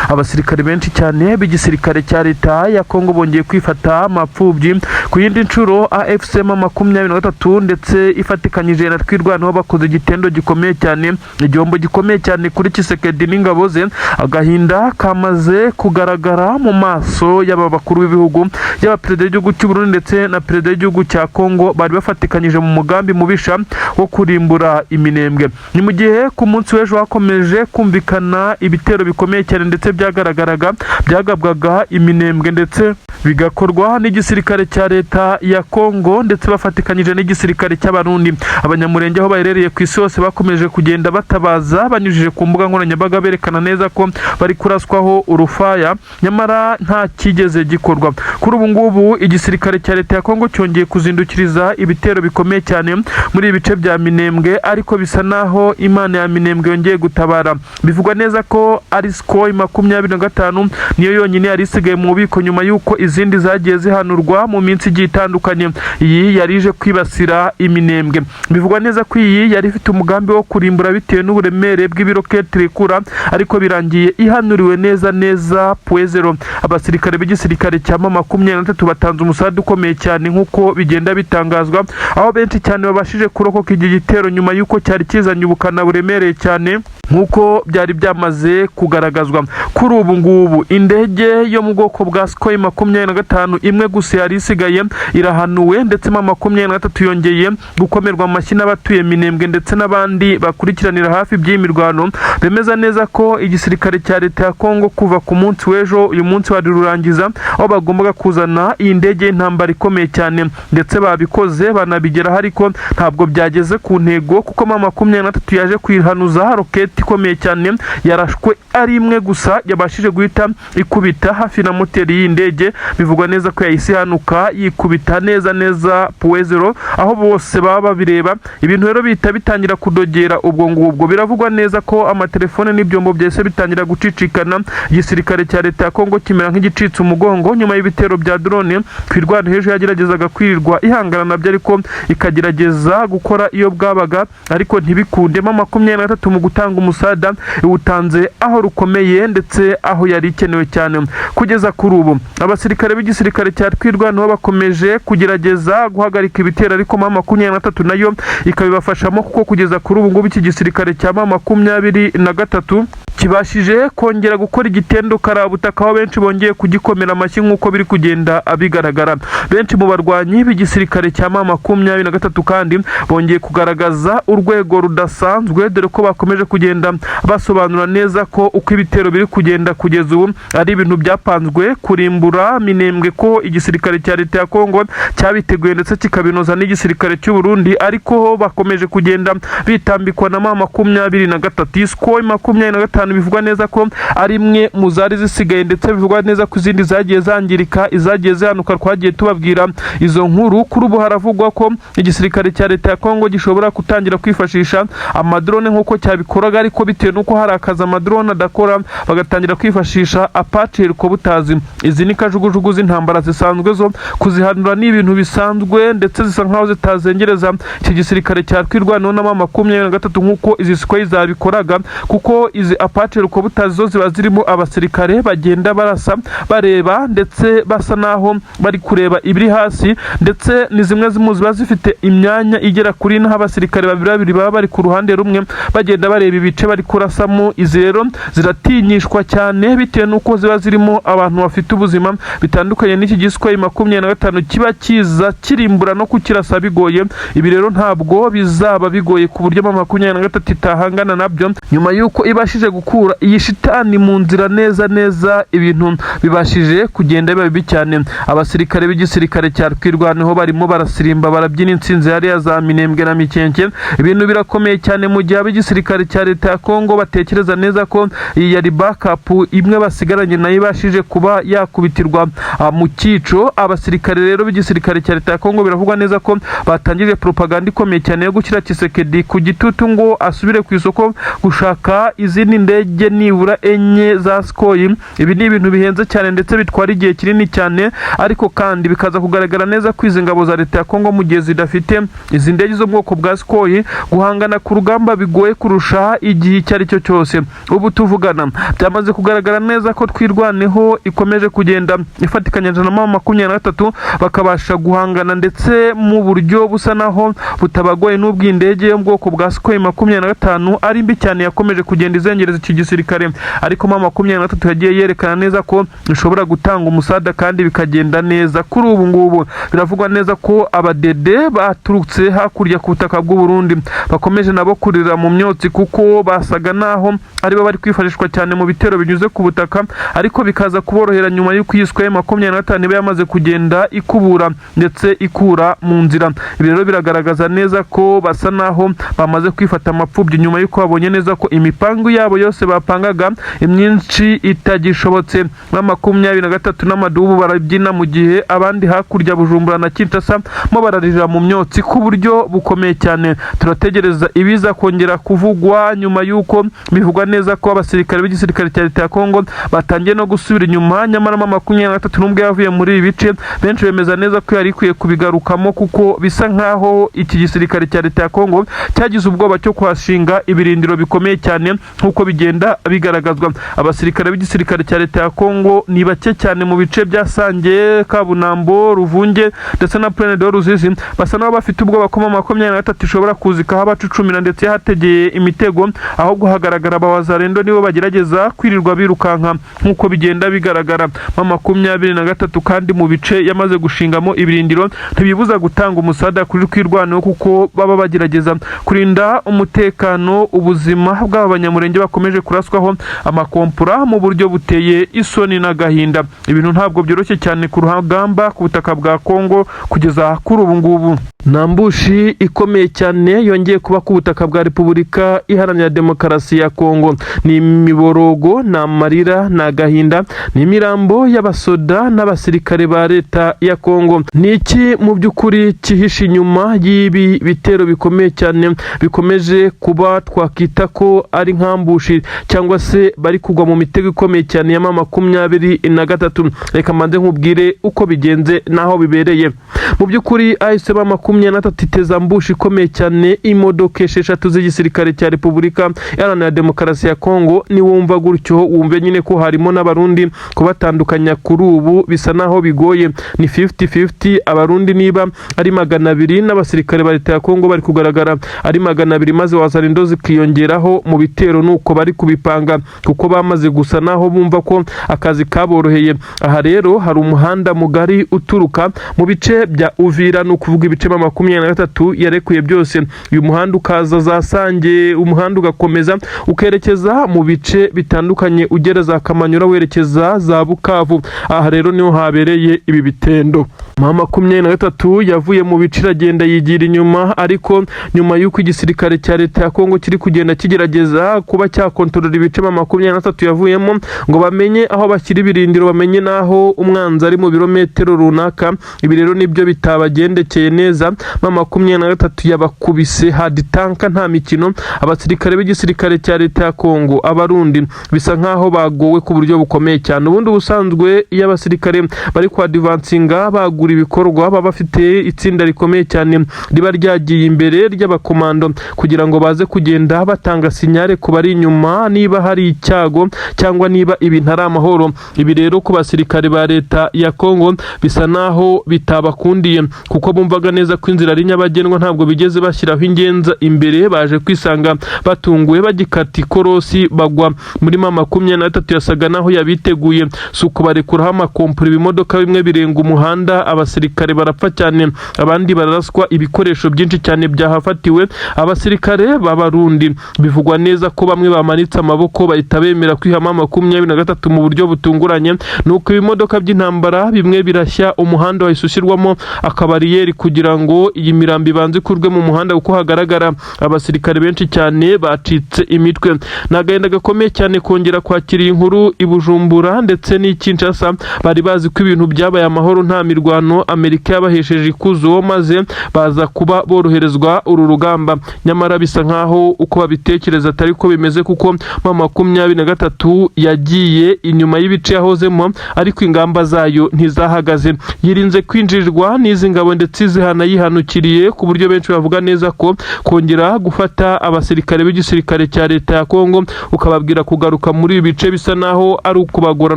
Abasirikare benshi cyane b'igisirikare cya leta ya Kongo bongeye kwifata amapfubyi ku yindi nshuro. AFC M23 ndetse ifatikanyije na Twirwaneho bakoze igitendo gikomeye cyane, igihombo gikomeye cyane kuri Tshisekedi n'ingabo ze. Agahinda kamaze kugaragara mu maso y'aba bakuru b'ibihugu, yaba perezida w'igihugu cy'u Burundi ndetse na perezida w'igihugu cya Kongo, bari bafatikanyije mu mugambi mubisha wo kurimbura Iminembwe. Ni mu gihe ku munsi w'ejo hakomeje kumvikana ibitero bikomeye cyane, ndetse byagaragaraga byagabwaga Iminembwe, ndetse bigakorwa n'igisirikare cya leta ya Kongo ndetse bafatikanyije n'igisirikare cy'Abarundi. Abanyamurenge aho baherereye ku isi hose bakomeje kugenda batabaza banyujije ku mbuga nkoranyambaga, berekana neza ko bari kuraswaho urufaya, nyamara nta cyigeze gikorwa. Kuri ubu ngubu igisirikare cya leta ya Kongo cyongeye kuzindukiriza ibitero bikomeye cyane muri ibi bice bya Minembwe, ariko bisa naho Imana ya Minembwe yongeye gutabara. Bivugwa neza ko ari Sukhoi 25 niyo yonyine yari isigaye mu bubiko nyuma y'uko izindi zagiye zihanurwa mu minsi igiye itandukanye. Iyi yari ije kwibasira Iminembwe. Bivugwa neza ko iyi yari ifite umugambi wo kurimbura bitewe n'uburemere bw'ibiroketi rekura, ariko birangiye ihanuriwe neza neza point zéro. Abasirikare b'igisirikare cya 23 batanze umusada ukomeye cyane nk'uko bigenda bitangazwa, aho benshi cyane babashije kurokoka iki gitero nyuma y'uko cyari kizanye ubukana buremereye cyane nk'uko byari byamaze kugaragazwa. Kuri ubu ngubu indege yo mu bwoko bwa Sukhoi 25 imwe gusa yari isigaye irahanuwe, ndetse 23 yongeye gukomerwa amashyi n'abatuye Minembwe ndetse n'abandi bakurikiranira hafi by'iyi mirwano. Bemeza neza ko igisirikare cya leta ya Kongo kuva ku munsi w'ejo, uyu munsi wari rurangiza, aho bagombaga kuzana iyi ndege y'intambara ikomeye cyane, ndetse babikoze banabigeraho, ariko ntabwo byageze ku ntego kuko 23 yaje kuyihanuza roketi ikomeye cyane yarashwe ari imwe gusa, yabashije guhita ikubita hafi na moteri y'iyi ndege. Bivugwa neza ko yahise ihanuka yikubita neza neza point zéro aho bose baba babireba. Ibintu rero bihita bitangira kudogera ubwo ngubwo. Biravugwa neza ko amatelefone n'ibyombo byahise bitangira gucicikana, igisirikare cya leta ya Kongo kimera nk'igicitse umugongo nyuma y'ibitero bya drone. Twirwana hejuru yageragezaga kwirirwa ihangana nabyo, ariko ikagerageza gukora iyo bwabaga ariko ntibikunde. 23 mu gutanga umusada iwutanze aho rukomeye ndetse aho yari ikenewe cyane. Kugeza kuri ubu abasirikare b'igisirikare cya Twirwaneho bakomeje kugerageza guhagarika ibitero, ariko 23 nayo ikabibafashamo, kuko kugeza kuri ubu ngubu iki gisirikare cya 23 kibashije kongera gukora igitendo karabutaka, aho benshi bongeye kugikomera amashyi nk'uko biri kugenda bigaragara. Benshi mu barwanyi b'igisirikare cya M23 kandi bongeye kugaragaza urwego rudasanzwe, dore ko bakomeje kugenda basobanura neza ko uko ibitero biri kugenda kugeza ubu ari ibintu byapanzwe kurimbura Minembwe, ko igisirikare cya leta ya Kongo cyabiteguye ndetse kikabinoza n'igisirikare cy'u Burundi, ariko bakomeje kugenda bitambikwa na M23. Sukhoi 25 bivugwa neza ko ari imwe mu zari zisigaye, ndetse bivugwa neza ko izindi zagiye zangirika, izagiye zihanuka, twagiye tubabwira izo nkuru. Kuri ubu haravugwa ko igisirikare cya leta ya Kongo gishobora gutangira kwifashisha amadrone nk'uko cyabikoraga, ariko bitewe n'uko hari akazi amadrone adakora, bagatangira kwifashisha Apache helicopters. Izi ni kajugujugu z'intambara zisanzwe, zo kuzihanura ni ibintu bisanzwe, ndetse zisa nkaho zitazengereza iki gisirikare cya Twirwaneho na M23 nk'uko izi Sukhoi zabikoraga, kuko izi Apache helicopters zo ziba zirimo abasirikare bagenda barasa bareba, ndetse basa naho bari kureba ibiri hasi, ndetse ni zimwe mu ziba zifite imyanya igera kuri ine, aho abasirikare babiri babiri baba bari ku ruhande rumwe bagenda bareba ibice bari kurasamo. Izi rero ziratinyishwa cyane bitewe n'uko ziba zirimo abantu bafite ubuzima, bitandukanye n'iki giSukhoi 25 kiba kiza kirimbura no kukirasa bigoye. Ibi rero ntabwo bizaba bigoye ku buryo M23 itahangana nabyo nyuma y'uko ibashije gukura iyi shitani mu nzira neza neza. Ibintu bibashije kugenda biba bibi cyane. Abasirikare b'igisirikare cya Twirwaneho barimo barasirimba, barabyina intsinzi hariya za Minembwe na Mikenke. Ibintu birakomeye cyane, mu gihe ab'igisirikare cya leta ya Kongo batekereza neza ko iyi yari backup imwe basigaranye, nayo ibashije kuba yakubitirwa mu cyico. Abasirikare rero b'igisirikare cya leta ya Kongo biravugwa neza ko batangije propaganda ikomeye cyane yo gushyira Tshisekedi ku gitutu ngo asubire ku isoko gushaka izindi ndege nibura enye za Sukhoi. Ibi ni ibintu bihenze cyane ndetse bitwara igihe kinini cyane, ariko kandi bikaza kugaragara neza ko izi ngabo za leta ya Kongo, mu gihe zidafite izi ndege zo mu bwoko bwa Sukhoi, guhangana ku rugamba bigoye kurusha igihe icyo ari cyo cyose. Ubu tuvugana byamaze kugaragara neza ko Twirwaneho ikomeje kugenda ifatikanyije na M23, bakabasha guhangana ndetse mu buryo busa naho butabagoye, n'ubwo indege yo mu bwoko bwa Sukhoi 25 ari mbi cyane, yakomeje kugenda izengereza iki gisirikare, ariko M23 yagiye yerekana neza ko ishobora gutanga umusada kandi bikagenda neza. Kuri ubu ngubu biravugwa neza ko abadede baturutse hakurya ku butaka bw'u Burundi bakomeje nabo kurira mu myotsi, kuko basaga naho aribo bari kwifashishwa cyane mu bitero binyuze ku butaka, ariko bikaza kuborohera nyuma y'uko iyi Sukhoi 25 iba yamaze kugenda ikubura ndetse ikura mu nzira. Ibi rero biragaragaza neza ko basa naho bamaze kwifata amapfubyi, nyuma y'uko babonye neza ko imipangu yabo yose bapangaga imyinshi itagishobotse. Na 23 n'amadubu barabyina, mu gihe abandi hakurya Bujumbura na Kinshasa mo bararira mu myotsi ku buryo bukomeye cyane. Turategereza ibiza kongera kuvugwa nyuma y'uko bivugwa neza ko abasirikare b'igisirikare cya leta ya Kongo batangiye no gusubira inyuma, nyamara M23 n'ubwo yavuye muri ibi bice, benshi bemeza neza ko yari ikwiye kubigarukamo, kuko bisa nkaho iki gisirikare cya leta ya Kongo cyagize ubwoba cyo kuhashinga ibirindiro bikomeye cyane nk'uko bigenda bigaragazwa. Abasirikare b'igisirikare cya leta ya Kongo ni bake cyane mu bice bya Sange, Kabunambo, Ruvunge ndetse na Plaine de Ruzizi. Basa n'aho bafite ubwoba ko M23 ishobora kuzikaho abacucumira ndetse hategeye imitego, ahubwo hagaragara abawazalendo nibo bagerageza kwirirwa birukanka nk'uko bigenda bigaragara. M23 kandi mu bice yamaze gushingamo ibirindiro ntibibuza gutanga umusada kuri Twirwaneho, kuko baba bagerageza kurinda umutekano, ubuzima bw'aba banyamurenge bakomeje kuraswaho amakompura mu buryo buteye isoni n'agahinda. Ibintu ntabwo byoroshye cyane ku rugamba ku butaka bwa Kongo kugeza kuri ubu ngubu. Ni ambush ikomeye cyane yongeye kuba ku butaka bwa Repubulika Iharanira Demokarasi ya Kongo. Ni imiborogo, ni amarira, ni agahinda, ni imirambo y'abasoda n'abasirikare ba leta ya Kongo. Ni iki mu by'ukuri cyihishe inyuma y'ibi bitero bikomeye cyane bikomeje kuba, twakita ko ari nka ambush, cyangwa se bari kugwa mu mitego ikomeye cyane ya M23? Reka mbanze nkubwire uko bigenze n'aho bibereye. Mu by'ukuri AFC M23 iteza ambush ikomeye cyane imodoka 6 z'igisirikare cya Repubulika Iharanira Demokarasi ya Kongo. Niwumva gutyo wumve nyine ko harimo n'Abarundi. Kubatandukanya kuri ubu bisa naho bigoye, ni 50-50. Abarundi niba ari 200 n'abasirikare ba leta ya Kongo bari kugaragara ari 200, maze Wazalendo zikiyongeraho mu bitero, nuko bari kubipanga, kuko bamaze gusa naho bumva ko akazi kaboroheye. Aha rero hari umuhanda mugari uturuka mu bice bya Uvira, ni ukuvuga ibice 23 yarekuye byose. Uyu muhanda ukaza za Sange, umuhanda ugakomeza ukerekeza mu bice bitandukanye, ugera za Kamanyura, werekeza za Bukavu. Aha rero niho habereye ibi bitendo. 23 yavuye mu bice iragenda yigira inyuma, ariko nyuma y'uko igisirikare cya leta ya Kongo kiri kugenda kigerageza kuba cyakontorora ibice 23 yavuyemo, ngo bamenye aho bashyira ibirindiro, bamenye n'aho umwanzi ari mu birometero runaka. Ibi rero nibyo bitabagendekeye neza. 23 yabakubise hard tanka, nta mikino. Abasirikare b'igisirikare cya leta ya Kongo, Abarundi, bisa nkaho bagowe ku buryo bukomeye cyane. Ubundi ubusanzwe iyo abasirikare bari kwadvancinga bagura ibikorwa, baba bafite itsinda rikomeye cyane riba ryagiye imbere ry'abakomando, kugira ngo baze kugenda batanga signal ku bari inyuma niba hari icyago cyangwa niba ibintu ari amahoro. Ibi rero ku basirikare ba leta ya Kongo bisa naho bitabakundiye, kuko bumvaga neza ko inzira ari nyabagendwa. Ntabwo bigeze bashyiraho ingenza imbere, baje kwisanga batunguwe bagikata ikorosi, bagwa muri 23 yasaga naho yabiteguye. Si ukubarekuraho amakompura, ibimodoka bimwe birenga umuhanda, abasirikare barapfa cyane, abandi bararaswa, ibikoresho byinshi cyane byahafatiwe. Abasirikare b'Abarundi bivugwa neza ko bamwe bamanitse amaboko, bahita bemera kwihama 23 mu buryo butunguranye. Nuko ibimodoka by'intambara bimwe birashya, umuhanda wahise ushyirwamo akabariyeri kugira ngo iyi mirambo ibanze ikurwe mu muhanda, kuko hagaragara abasirikare benshi cyane bacitse imitwe. Ni agahinda gakomeye cyane kongera kwakira iyi nkuru i Bujumbura ndetse n'i Kinshasa. Bari bazi ko ibintu byabaye amahoro, nta mirwano, Amerika yabahesheje ikuzo, maze baza kuba boroherezwa uru rugamba. Nyamara bisa nkaho uko babitekereza atari ko bimeze, kuko 23 yagiye inyuma y'ibice yahozemo, ariko ingamba zayo ntizahagaze. Yirinze kwinjirirwa n'izi ngabo ndetse izihana yihanukiriye, ku buryo benshi bavuga neza ko kongera gufata abasirikare b'igisirikare cya leta ya Kongo ukababwira kugaruka muri ibi bice bisa naho ari ukubagora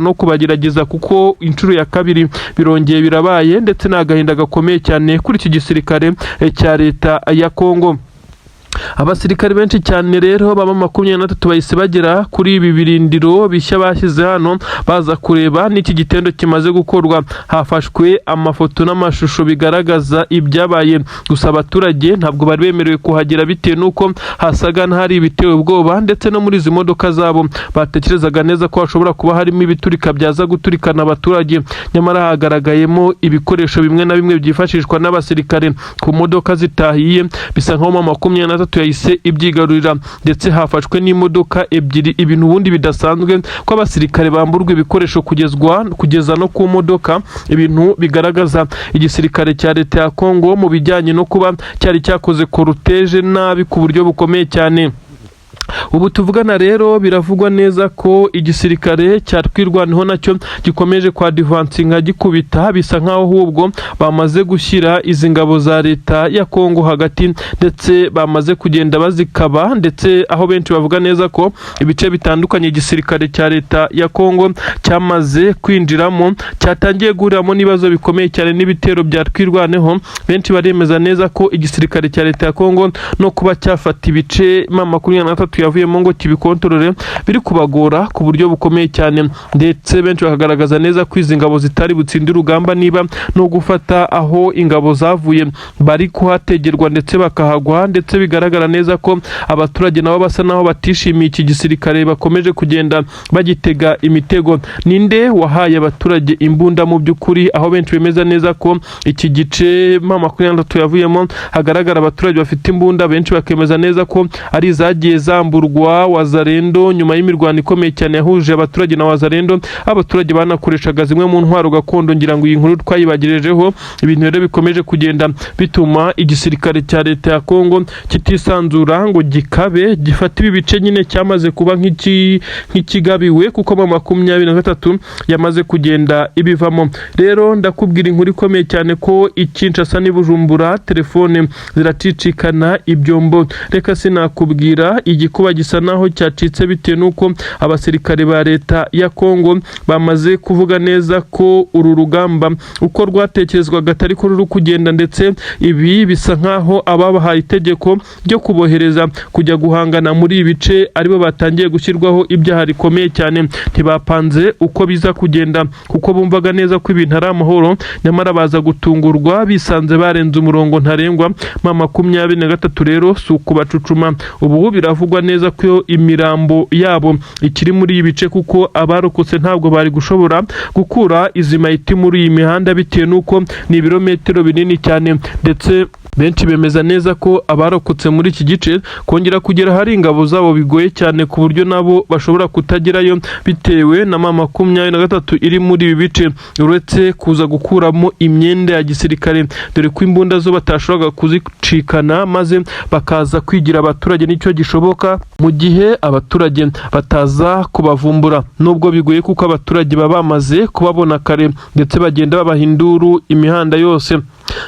no kubagerageza, kuko inshuro ya kabiri birongeye birabaye, ndetse ni agahinda gakomeye cyane kuri iki gisirikare cya leta ya Kongo. Abasirikare benshi cyane rero baba 23 bahise bagera kuri ibi birindiro bishya bashyize hano, baza kureba n'iki gitendo kimaze gukorwa. Hafashwe amafoto n'amashusho bigaragaza ibyabaye, gusa abaturage ntabwo bari bemerewe kuhagera bitewe n'uko hasaga n'ahari ibiteye ubwoba, ndetse no muri izi modoka zabo batekerezaga neza ko hashobora kuba harimo ibiturika byaza guturikana abaturage. Nyamara hagaragayemo ibikoresho bimwe na bimwe byifashishwa n'abasirikare ku modoka zitahiye, bisa nkaho 23 yahise ibyigarurira, ndetse hafashwe n'imodoka ebyiri, ibintu ubundi bidasanzwe ko abasirikare bamburwa ibikoresho kugeza no ku modoka, ibintu bigaragaza igisirikare cya leta ya Kongo mu bijyanye no kuba cyari cyakoze cortège nabi ku buryo bukomeye cyane. Ubu tuvugana rero biravugwa neza ko igisirikare cya Twirwaneho nacyo gikomeje kwadvancinga gikubita, bisa nkaho ahubwo bamaze gushyira izi ngabo za leta ya Kongo hagati, ndetse bamaze kugenda bazikaba, ndetse aho benshi bavuga neza ko ibice bitandukanye igisirikare cya leta ya Kongo cyamaze kwinjiramo cyatangiye guhuriramo n'ibibazo bikomeye cyane n'ibitero bya Twirwaneho. Benshi baremeza neza ko igisirikare cya leta ya Kongo no kuba cyafata ibice 23 yavuyemo ngo kibikontorore biri kubagora ku buryo bukomeye cyane, ndetse benshi bakagaragaza neza ko izi ngabo zitari butsinde urugamba niba no gufata aho ingabo zavuye bari kuhategerwa ndetse bakahagwa, ndetse bigaragara neza ko abaturage nabo basa naho batishimiye iki gisirikare, bakomeje kugenda bagitega imitego. Ninde wahaye abaturage imbunda mu by'ukuri, aho benshi bemeza neza ko iki gice 23 yavuyemo hagaragara abaturage bafite imbunda? Benshi bakemeza neza ko ari izagiye zamburwa Wazalendo nyuma y'imirwano ikomeye cyane yahuje abaturage na Wazalendo. Abaturage banakoreshaga zimwe mu ntwaro gakondo, ngira ngo iyi nkuru twayibagejejeho. Ibintu rero bikomeje kugenda bituma igisirikare cya leta ya Kongo kitisanzura ngo gikabe gifate ibi bice nyine cyamaze kuba nk'ikigabiwe, kuko 23 yamaze kugenda ibivamo. Rero ndakubwira inkuru ikomeye cyane ko i Kinshasa n'i Bujumbura telefone ziracicikana ibyombo. Reka sinakubwira iyi. Igikuba gisa naho cyacitse bitewe n'uko abasirikare ba leta ya Kongo bamaze kuvuga neza ko uru rugamba uko rwatekerezwaga atari ko ruri kugenda, ndetse ibi bisa nkaho ababahaye itegeko ryo kubohereza kujya guhangana muri ibi bice aribo batangiye gushyirwaho ibyaha rikomeye cyane. Ntibapanze uko biza kugenda kuko bumvaga neza ko ibintu ari amahoro, nyamara baza gutungurwa bisanze barenze umurongo ntarengwa. M23 rero si ukubacucuma. Ubu biravugwa neza ko imirambo yabo ikiri muri ibi bice, kuko abarokotse ntabwo bari gushobora gukura izi mayiti muri iyi mihanda bitewe n'uko ni ibirometero binini cyane. Ndetse benshi bemeza neza ko abarokotse muri iki gice kongera kugera ahari ingabo zabo bigoye cyane, ku buryo nabo bashobora kutagerayo bitewe na M23 iri muri ibi bice, uretse kuza gukuramo imyenda ya gisirikare, dore ko imbunda zo batashoboraga kuzicikana maze bakaza kwigira abaturage. Nicyo gishoboka mu gihe abaturage bataza kubavumbura, nubwo bigoye kuko abaturage baba bamaze kubabona kare ndetse bagenda babaha induru imihanda yose.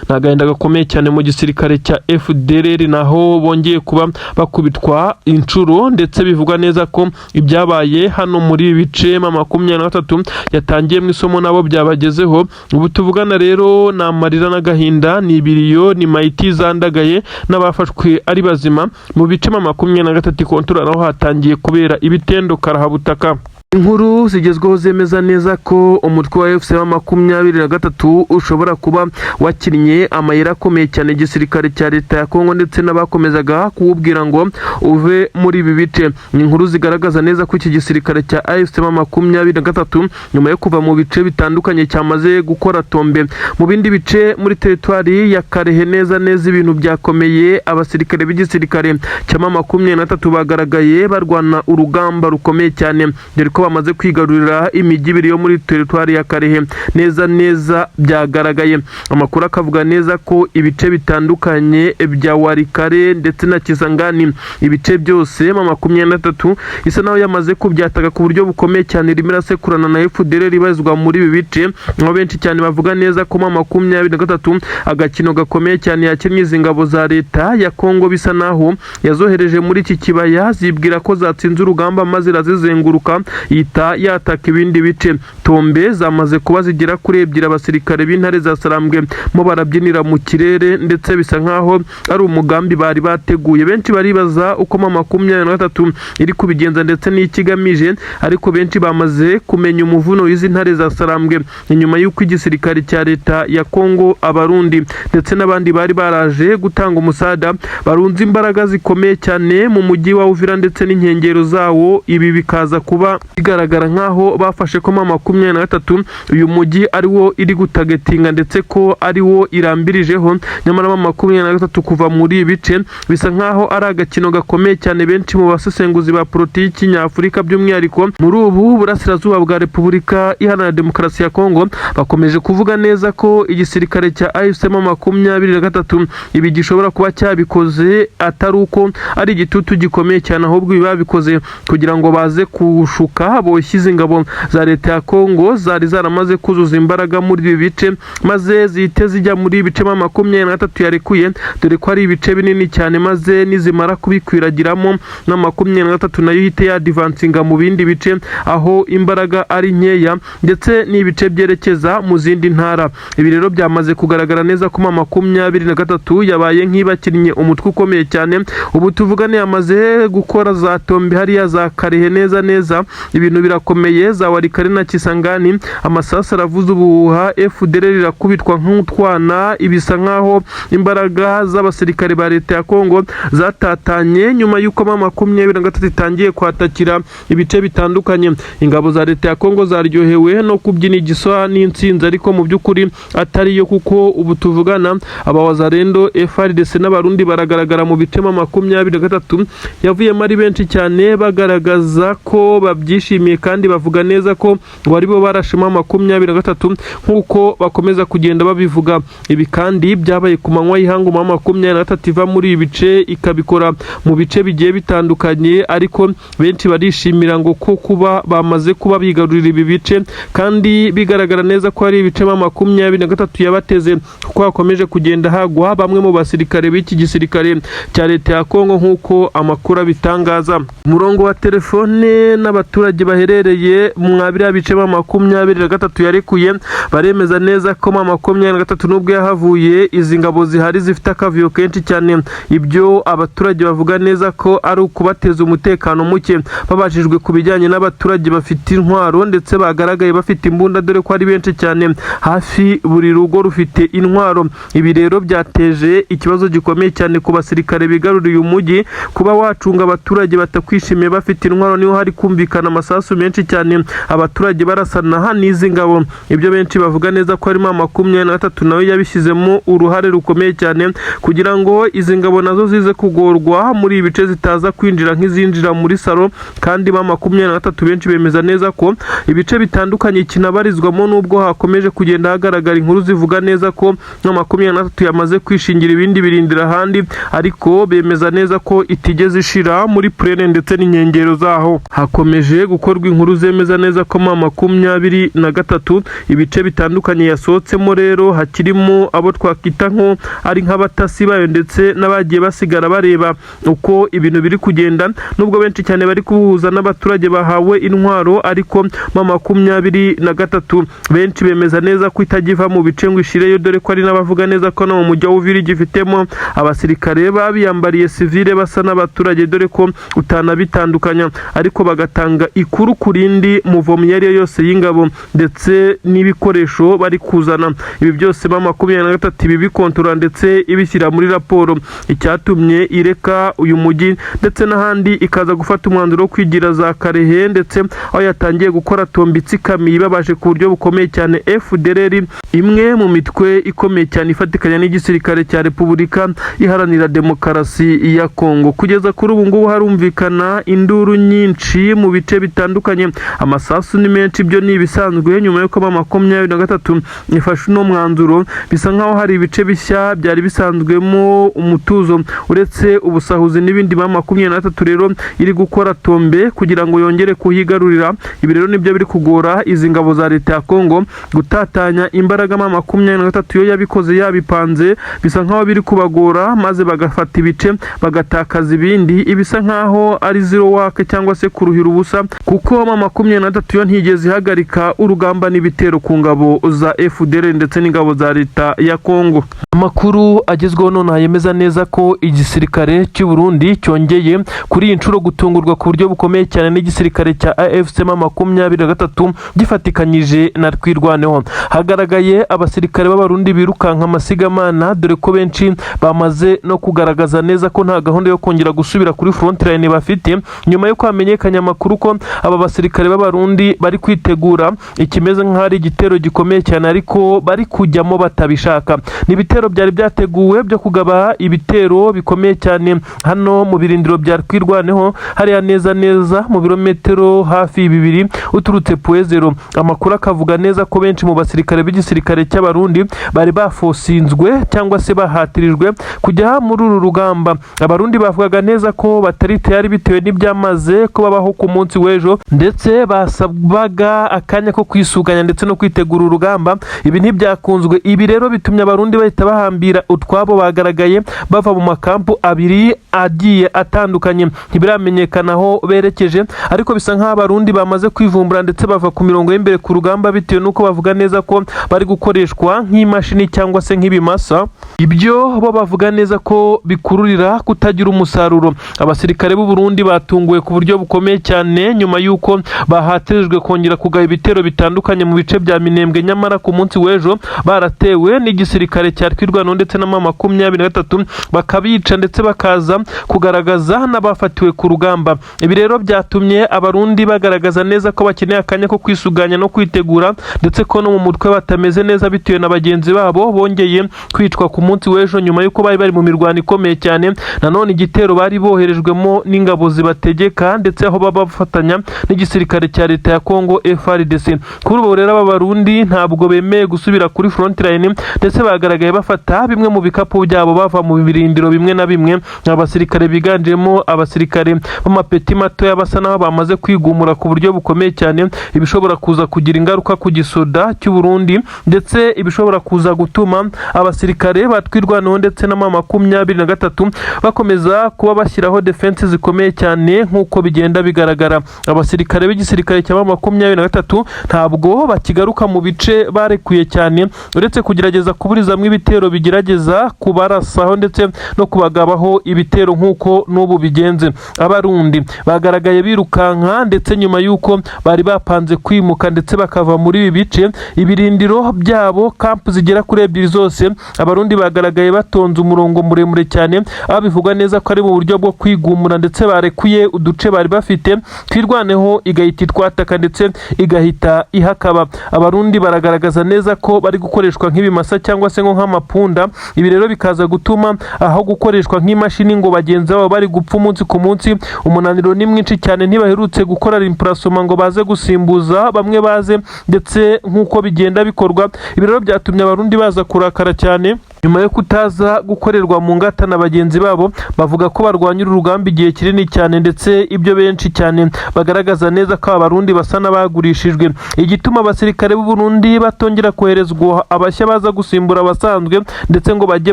Ni agahinda gakomeye cyane mu gisirikare cya FDLR, naho bongeye kuba bakubitwa inshuro, ndetse bivugwa neza ko ibyabaye hano muri ibi bice M23 yatangiye mu isomo nabo byabagezeho. Ubu tuvugana rero ni amarira n'agahinda, ni ibiriyo, ni mayiti zandagaye n'abafashwe ari bazima. Mu bice M23 kontora naho hatangiye kubera ibitendo karahabutaka. Inkuru zigezweho zemeza neza ko umutwe wa AFC M23 ushobora kuba wakinnye amayeri akomeye cyane igisirikare cya leta ya Kongo ndetse n'abakomezaga kuwubwira ngo uve muri ibi bice. Ni inkuru zigaragaza neza ko iki gisirikare cya AFC M23 nyuma yo kuva mu bice bitandukanye cyamaze gukora tombe mu bindi bice muri teritwari ya Kalehe. Neza neza ibintu byakomeye. Abasirikare b'igisirikare cya M23 bagaragaye barwana urugamba rukomeye cyane, dore ko bamaze kwigarurira imijyi ibiri yo muri teritwari ya Kalehe. Neza neza byagaragaye, amakuru akavuga neza ko ibice bitandukanye bya Walikale ndetse na Kisangani, ibice byose M23 isa naho yamaze kubyataka ku buryo bukomeye cyane, irimo irasekurana na FDLR ibarizwa muri ibi bice, aho benshi cyane bavuga neza ko M23 agakino gakomeye cyane yakinnye izi ngabo za leta ya Kongo, bisa naho yazohereje muri iki kibaya zibwira ko zatsinze urugamba, maze irazizenguruka ihita yataka ibindi bice. Tombe zamaze kuba zigera kuri ebyiri, abasirikare b'intare za Sarambwe mo barabyinira mu kirere, ndetse bisa nkaho ari umugambi bari bateguye. Benshi baribaza uko M23 iri kubigenza ndetse n'ikigamije, ariko benshi bamaze kumenya umuvuno w'izi ntare za Sarambwe nyuma y'uko igisirikare cya leta ya Kongo, Abarundi ndetse n'abandi bari baraje gutanga umusada barunze imbaraga zikomeye cyane mu mujyi wa Uvira ndetse n'inkengero zawo. Ibi bikaza kuba bigaragara nkaho bafashe ko M23 uyu mujyi ari wo iri gutargetinga ndetse ko ari wo irambirijeho. Nyamara M23 kuva muri ibi bice bisa nkaho ari agakino gakomeye cyane. Benshi mu basesenguzi ba politiki nyafurika, by'umwihariko muri ubu burasirazuba bwa Repubulika Iharanira Demokarasi ya Kongo, bakomeje kuvuga neza ko igisirikare cya AFC M23 ibi gishobora kuba cyabikoze atari uko ari igitutu gikomeye cyane, ahubwo ibi babikoze kugira ngo baze kushuka boshye ingabo za leta ya Kongo zari zaramaze kuzuza imbaraga muri ibi bice, maze zihite zijya muri ibi bice M23 yarekuye, dore ko ari ibice binini cyane, maze nizimara kubikwiragiramo na 23 nayo ihite yadvancinga mu bindi bice aho imbaraga ari nkeya, ndetse n'ibice byerekeza mu zindi ntara. Ibi rero byamaze kugaragara neza ko M23 yabaye nk'ibakinnye umutwe ukomeye cyane. Ubu tuvugane yamaze gukora za tombe hariya za Kalehe. Neza neza ibintu birakomeye, za Walikale na Kisangani amasasu aravuza ubuhuha, FDLR irakubitwa nk'utwana. Ibisa nkaho imbaraga z'abasirikare ba leta ya Kongo zatatanye nyuma y'uko M23 itangiye kwatakira ibice bitandukanye. Ingabo za leta ya Kongo zaryohewe no kubyina igiswa n'intsinzi, ariko mu by'ukuri atari yo, kuko ubu tuvugana abawazalendo, FARDC n'Abarundi baragaragara mu bice M23 yavuyemo ari benshi cyane, bagaragaza ko babyishimiye. barabyishimiye kandi bavuga neza ko ngo aribo barashe M23 nk'uko bakomeza kugenda babivuga. Ibi kandi byabaye ku manywa y'ihangu, M23 iva muri ibi bice ikabikora mu bice bigiye bitandukanye, ariko benshi barishimira ngo ko kuba bamaze kuba bigarurira ibi bice, kandi bigaragara neza ko hari ibice M23 yabateze, kuko hakomeje kugenda hagwa bamwe mu basirikare b'iki gisirikare cya leta ya Kongo nk'uko amakuru abitangaza. Umurongo wa telefone n'abaturage baherereye mwa biriya bice M23 yarekuye baremeza neza ko M23 nubwo yahavuye, izi ngabo zihari zifite akavuyo kenshi cyane. Ibyo abaturage bavuga neza ko ari ukubateza umutekano muke. Babajijwe ku bijyanye n'abaturage bafite intwaro ndetse bagaragaye bafite imbunda, dore ko ari benshi cyane, hafi buri rugo rufite intwaro. Ibi rero byateje ikibazo gikomeye cyane ku basirikare bigaruriye umujyi. Kuba wacunga abaturage batakwishimiye bafite intwaro, niho hari kumvikana amasasu menshi cyane, abaturage barasana n'izi ngabo. Ibyo benshi bavuga neza ko harimo 23 nawe yabishyizemo uruhare rukomeye cyane kugira ngo izi ngabo nazo zize kugorwa muri ibi bice, zitaza kwinjira nk'izinjira muri salo. Kandi M23 benshi bemeza neza ko ibice bitandukanye kinabarizwamo, nubwo hakomeje kugenda hagaragara inkuru zivuga neza ko M23 yamaze kwishingira ibindi birindira ahandi, ariko bemeza neza ko itigeze ishira muri plaine ndetse n'inkengero zaho. Hakomeje gukorwa inkuru zemeza neza ko M23 ibice bitandukanye yasohotsemo rero hakirimo abo twakwita nko ari nk'abatasi bayo ndetse n'abagiye basigara bareba uko ibintu biri kugenda, nubwo benshi cyane bari kubuhuza n'abaturage bahawe intwaro. Ariko M23 benshi bemeza neza ko itagiva mu bice ngo ishireyo, dore ko ari n'abavuga neza ko no mu mujyi wa Uvira igifitemo abasirikare babiyambariye sivile basa n'abaturage, dore ko utanabitandukanya, ariko bagatanga ikuru ku rindi muvomo iyo ari yo yose y'ingabo ndetse n'ibikoresho bari kuzana. Ibi byose M23 ibi bikontorora ndetse ibishyira muri raporo. Icyatumye ireka uyu mujyi ndetse n'ahandi ikaza gufata umwanzuro wo kwigira za Karehe, ndetse aho yatangiye gukora tombe itsikamiye ibabaje ku buryo bukomeye cyane FDLR, imwe mu mitwe ikomeye cyane ifatikanya n'igisirikare cya Repubulika Iharanira Demokarasi ya Kongo. Kugeza kuri ubu ngubu harumvikana induru nyinshi mu bice bitandukanye, amasasu ni menshi, ibyo ni ibisanzwe. Nyuma y'uko M23 ifashe uno mwanzuro, bisa nkaho hari ibice bishya byari bisanzwemo umutuzo uretse ubusahuzi n'ibindi, M23 rero iri gukora tombe kugira ngo yongere kuhigarurira. Ibi rero nibyo biri kugora izi ngabo za leta ya Kongo gutatanya imbaraga. M23 yo yabikoze yabipanze, bisa nkaho biri kubagora maze bagafata ibice bagatakaza ibindi, ibisa nkaho ari zero work cyangwa se kuruhira ubusa, kuko M23 yo ntigeze ihagarika urugamba n'ibitero ku ngabo za FDLR ndetse n'ingabo za leta ya Kongo. Amakuru agezweho nonaha yemeza neza ko igisirikare cy'u Burundi cyongeye kuri iyi nshuro gutungurwa ku buryo bukomeye cyane n'igisirikare cya AFC M23 gifatikanyije na Twirwaneho. Hagaragaye abasirikare b'Abarundi birukanka amasigamana, dore ko benshi bamaze no kugaragaza neza ko nta gahunda yo kongera gusubira kuri frontline bafite, nyuma yo hamenyekanye amakuru ko aba basirikare b'Abarundi bari kwitegura ikimeze nk'aho ari igitero gikomeye cyane, ariko bari kujyamo batabishaka. Ni ibitero byari byateguwe byo kugaba ibitero bikomeye cyane hano mu birindiro bya Twirwaneho, hariya neza neza mu birometero hafi 2 uturutse Point Zéro. Amakuru akavuga neza ko benshi mu basirikare b'igisirikare cy'Abarundi bari bafosinzwe cyangwa se bahatirijwe kujya muri uru rugamba. Abarundi bavugaga neza ko batari tayari bitewe n'ibyamaze kubabaho ku munsi w'ejo, ndetse basabaga akanya ko kwisuganya ndetse no kwitegura urugamba. Ibi ntibyakunzwe. Ibi rero bitumye Abarundi bahita bahambira utwabo, bagaragaye bava mu makampu abiri agiye atandukanye. Ntibiramenyekana aho berekeje, ariko bisa nk'aho Abarundi bamaze kwivumbura ndetse bava ku mirongo y'imbere ku rugamba, bitewe n'uko bavuga neza ko bari gukoreshwa nk'imashini cyangwa se nk'ibimasa. Ibyo bo bavuga neza ko bikururira kutagira umusaruro. Abasirikare b'u Burundi batunguwe ku buryo bukomeye cyane nyuma y'uko bahatirijwe kongera kugaba ibitero bitandukanye mu bice bya Minembwe, nyamara ku munsi w'ejo baratewe n'igisirikare cya Twirwaneho ndetse na M23, bakabica ndetse bakaza kugaragaza n'abafatiwe ku rugamba. Ibi rero byatumye Abarundi bagaragaza neza ko bakeneye akanya ko kwisuganya no kwitegura, ndetse ko no mu mutwe batameze neza bitewe na bagenzi babo bongeye kwicwa ku munsi w'ejo nyuma y'uko bari bari mu mirwano ikomeye cyane. Nanone igitero bari boherejwemo n'ingabo zibategeka ndetse aho baba bafatanya kwifatanya n'igisirikare cya leta ya Kongo FARDC. Kuri ubu rero aba Barundi ntabwo bemeye gusubira kuri front line, ndetse bagaragaye bafata bimwe mu bikapu byabo bava mu birindiro bimwe na bimwe. Abasirikare biganjemo abasirikare b'amapeti matoya basa naho bamaze kwigumura ku buryo bukomeye cyane, ibishobora kuza kugira ingaruka ku gisoda cy'u Burundi, ndetse ibishobora kuza gutuma abasirikare batwirwanaho ndetse na M23 bakomeza kuba bashyiraho defense zikomeye cyane. Nk'uko bigenda bigaragara, abasirikare b'igisirikare cya M23 ntabwo bakigaruka mu bice barekuye cyane, uretse kugerageza kuburizamo ibitero bigerageza kubarasaho ndetse no kubagabaho ibitero nk'uko n'ubu bigenze. Abarundi bagaragaye birukanka, ndetse nyuma y'uko bari bapanze kwimuka ndetse bakava muri ibi bice, ibirindiro byabo, camp zigera kuri ebyiri zose, Abarundi bagaragaye batonze umurongo muremure cyane, aho bivugwa neza ko ari mu buryo bwo kwigumura, ndetse barekuye uduce bari bafite, Twirwaneho igahita itwataka ndetse igahita ihakaba. Abarundi baragaragaza neza ko bari gukoreshwa nk'ibimasa cyangwa se nk'amapunda. Ibi rero bikaza gutuma aho gukoreshwa nk'imashini ngo bagenzi babo bari gupfa umunsi ku munsi, umunaniro ni mwinshi cyane, ntibaherutse gukora remplacement ngo baze gusimbuza bamwe baze, ndetse nk'uko bigenda bikorwa. Ibi rero byatumye Abarundi baza kurakara cyane nyuma yo kutaza gukorerwa mu ngata na bagenzi babo bavuga ko barwanya uru rugamba igihe kinini cyane, ndetse ibyo benshi cyane bagaragaza neza ko Abarundi basa n'abagurishijwe. Igituma abasirikare b'u Burundi batongera koherezwa abashya baza gusimbura abasanzwe, ndetse ngo bajye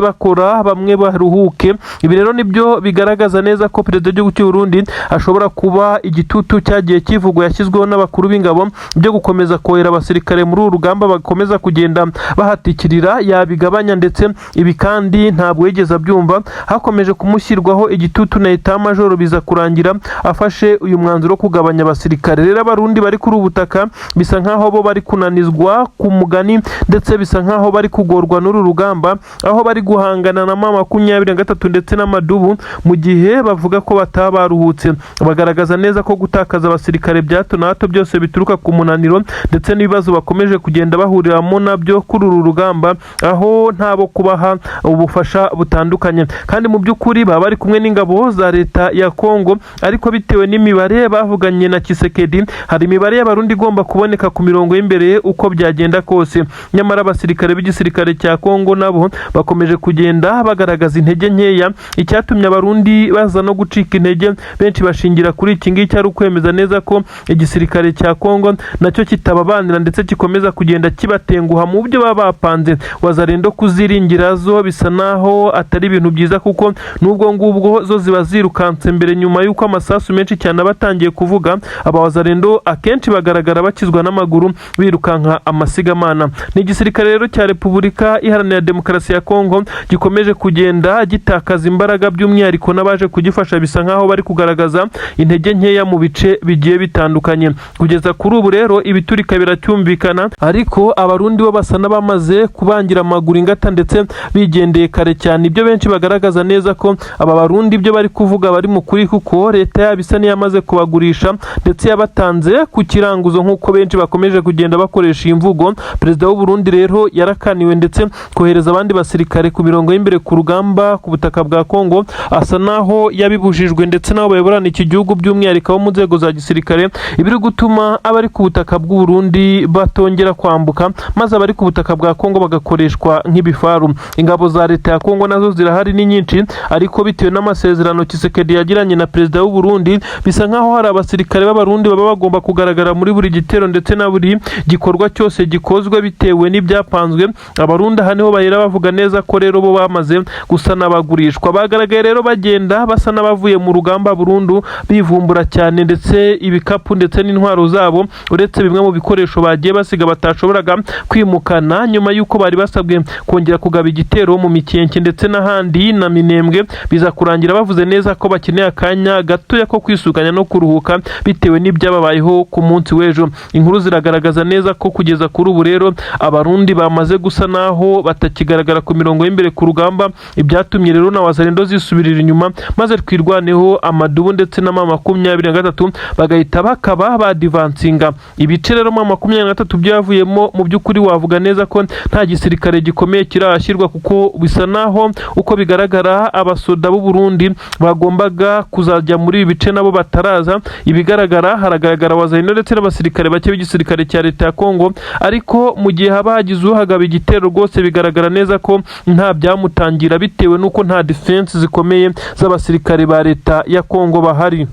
bakora bamwe baruhuke, ibi rero nibyo bigaragaza neza ko perezida w'igihugu cy'u Burundi ashobora kuba igitutu cyagiye kivugwa yashyizweho n'abakuru b'ingabo byo gukomeza kohera abasirikare muri uru rugamba bakomeza kugenda bahatikirira yabigabanya. Ndetse ibi kandi ntabwo yigeze abyumva, hakomeje kumushyirwaho igitutu na état major, biza kurangira afashe uyu mwanzuro wo kugabanya abasirikare. Rero Abarundi bari kuri ubu butaka bisa nkaho bo bari kunanizwa ku mugani, ndetse bisa nkaho bari kugorwa n'uru rugamba, aho bari guhangana na M23 ndetse n'amadubu, mu gihe bavuga ko bataba baruhutse. Bagaragaza neza ko gutakaza abasirikare bya hato na hato byose bituruka ku munaniro ndetse n'ibibazo bakomeje kugenda bahuriramo nabyo kuri uru rugamba, aho ntabo kubaha ubufasha butandukanye. Kandi mu by'ukuri baba bari kumwe n'ingabo za leta ya Kongo, ariko bitewe n'imibare bavuganye na Tshisekedi, hari imibare y'Abarundi igomba kuboneka ku mirongo y'imbere uko byagenda kose. Nyamara abasirikare b'igisirikare cya Kongo nabo bakomeje kugenda bagaragaza intege nkeya. Icyatumye Abarundi baza no gucika intege, benshi bashingira kuri iki ngiki, ari ukwemeza neza ko igisirikare cya Kongo nacyo kitababanira, ndetse gikomeza kugenda kibatenguha mu byo baba bapanze. Wazalendo kuziringira zo bisa naho atari ibintu byiza, kuko n'ubwo ngubwo zo ziba zirukanse mbere nyuma y'uko amasasu menshi cyane aba atangiye kuvuga. Aba Wazalendo akenshi bagaragara bakizwa n'amaguru, birukanka amasigamana. Ni igisirikare rero cya Repubulika Iharanira Demokarasi ya Kongo gikomeje kugenda gitakaza imbaraga, by'umwihariko n'abaje kugifasha bisa nkaho bari kugaragaza intege nkeya mu bice bigiye bitandukanye. Kugeza kuri ubu rero ibiturika biracyumvikana, ariko Abarundi bo basa n'abamaze kubangira amaguru ingata, ndetse bigendeye kare cyane. Ibyo benshi bagaragaza neza ko aba Barundi ibyo bari kuvuga bari mu kuri, kuko leta yabo isa n'iyamaze kubagurisha, ndetse yabatanze ku kiranguzo, nk'uko benshi bakomeje kugenda bakoresha iyi mvugo. Perezida w'u Burundi rero yarakaniwe, ndetse kohereza abandi basirikare ku mirongo y'imbere ku rugamba ku butaka bwa Kongo asa naho yabibujijwe, ndetse n'abo bayoborana iki gihugu, by'umwihariko abo mu nzego za gisirikare, ibiri gutuma abari ku butaka bw'u Burundi batongera kwambuka, maze abari ku butaka bwa Kongo bagakoreshwa nk'ibifaru. Ingabo za leta ya Kongo nazo zirahari ni nyinshi, ariko bitewe n'amasezerano Tshisekedi yagiranye na perezida w'u Burundi, bisa nkaho hari abasirikare b'Abarundi baba bagomba kugaragara muri buri gitero ndetse na buri gikorwa cyose gikozwe bitewe n'ibyapanzwe. Abarundi aha niho bahera bavuga neza ko rero bo bamaze gusa n'abagurishwa. Bagaragaye rero bagenda basa n'abavuye mu rugamba burundu, bivumbura cyane, ndetse ibikapu ndetse n'intwaro zabo, uretse bimwe mu bikoresho bagiye basiga batashoboraga kwimukana, nyuma y'uko bari basabwe kongera kugaba igitero mu Mikenke ndetse n'ahandi na Minembwe, biza kurangira bavuze neza ko bakeneye akanya gatoya ko kwisuganya no kuruhuka bitewe n'ibyababayeho ku munsi w'ejo. Inkuru ziragaragaza neza ko kugeza kuri ubu rero Abarundi bamaze gusa naho batakigaragara ku mirongo y'imbere ku rugamba, ibyatumye rero na Wazalendo zisubirira inyuma, maze Twirwaneho, amadubu ndetse na M23 bagahita bakaba badivansinga ibice. Rero M23 byavuyemo, mu by'ukuri wavuga neza ko nta gisirikare gikomeye kirahashyirwa. byatangirwa, kuko bisa naho uko bigaragara abasoda b'u Burundi bagombaga kuzajya muri ibi bice nabo bataraza. Ibigaragara, haragaragara Wazalendo ndetse n'abasirikare bake b'igisirikare cya leta ya Kongo, ariko mu gihe haba hagize uhagaba igitero, rwose bigaragara neza ko nta byamutangira, bitewe n'uko nta defense zikomeye z'abasirikare ba leta ya Kongo bahari.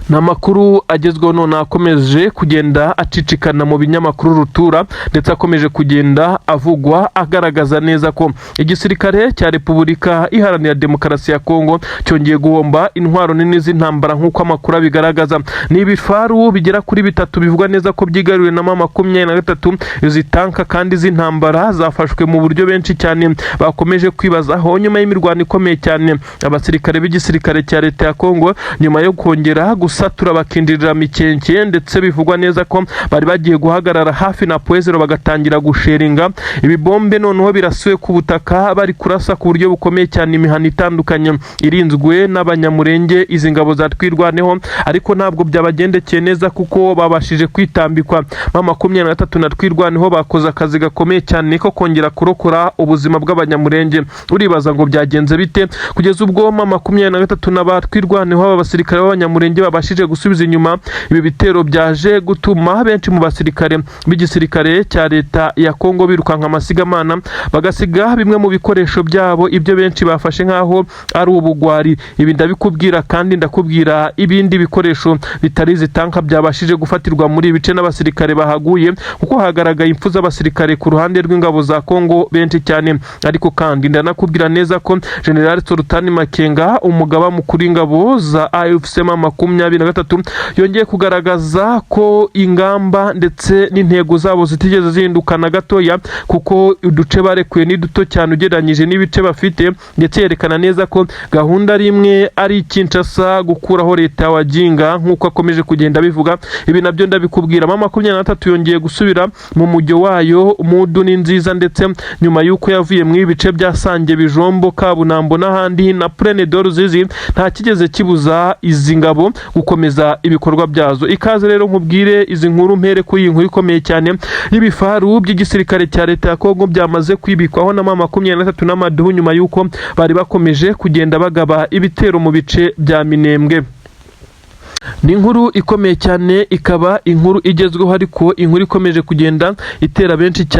Ni amakuru agezweho none akomeje kugenda acicikana mu binyamakuru rutura, ndetse akomeje kugenda avugwa agaragaza neza ko igisirikare cya Repubulika Iharanira Demokarasi ya Kongo cyongeye guhomba intwaro nini z'intambara. Nk'uko amakuru abigaragaza, ni ibifaru bigera kuri bitatu bivugwa neza ko byigaruriwe na M23. Izi tanka kandi z'intambara zafashwe mu buryo benshi cyane bakomeje kwibazaho nyuma y'imirwano ikomeye cyane. Abasirikare b'igisirikare cya leta ya Kongo, nyuma yo kongera gusatura bakinjirira Mikenke, ndetse bivugwa neza ko bari bagiye guhagarara hafi na Point Zéro, bagatangira gusheringa ibibombe, noneho birasuwe ku butaka, bari kurasa ku buryo bukomeye cyane imihana itandukanye irinzwe n'Abanyamurenge, izi ngabo za Twirwaneho, ariko ntabwo byabagendekeye neza kuko babashije kwitambikwa. M23 na Twirwaneho bakoze akazi gakomeye cyane ko kongera kurokora ubuzima bw'Abanyamurenge. Uribaza ngo byagenze bite kugeza ubwo M23 na ba Twirwaneho, aba basirikare b'Abanyamurenge, babashije gusubiza inyuma ibi bitero byaje gutuma benshi mu basirikare b'igisirikare cya leta ya Kongo birukanka amasigamana, bagasiga bimwe mu bikoresho byabo, ibyo benshi bafashe nk'aho ari ubugwari? Ibi ndabikubwira, kandi ndakubwira ibindi bikoresho bitari izi tanka byabashije gufatirwa muri ibi bice n'abasirikare bahaguye, kuko hagaragaye impfu z'abasirikare ku ruhande rw'ingabo za Kongo benshi cyane. Ariko kandi ndanakubwira neza ko General Sultani Makenga, umugaba mukuru w'ingabo za AFC M23, yongeye kugaragaza ko ingamba ndetse n'intego zabo zitigeze zihinduka na gatoya, kuko uduce barekuye ni duto cyane ugereranyije n'ibice bafite, ndetse yerekana neza ko gahunda ari imwe, ari Kinshasa gukuraho leta ya Waginga, nk'uko akomeje kugenda abivuga. Ibi nabyo ndabikubwira. M23 yongeye gusubira mu mujyo wayo, mudu ni nziza, ndetse nyuma y'uko yavuye mu ibice bya Sange, Bijombo, Kabunambo n'ahandi na Plaine de Ruzizi, nta kigeze kibuza izi ngabo gukomeza ibikorwa byazo. Ikaze rero nkubwire izi nkuru, mpere kuri iyi nkuru ikomeye cyane y'ibifaru by'igisirikare cya leta ya Kongo byamaze kwibikwaho na M23 n'amadubu, nyuma y'uko bari bakomeje kugenda bagaba ibitero mu bice bya Minembwe. Ni inkuru ikomeye cyane, ikaba inkuru igezweho, ariko inkuru ikomeje kugenda itera benshi cyane.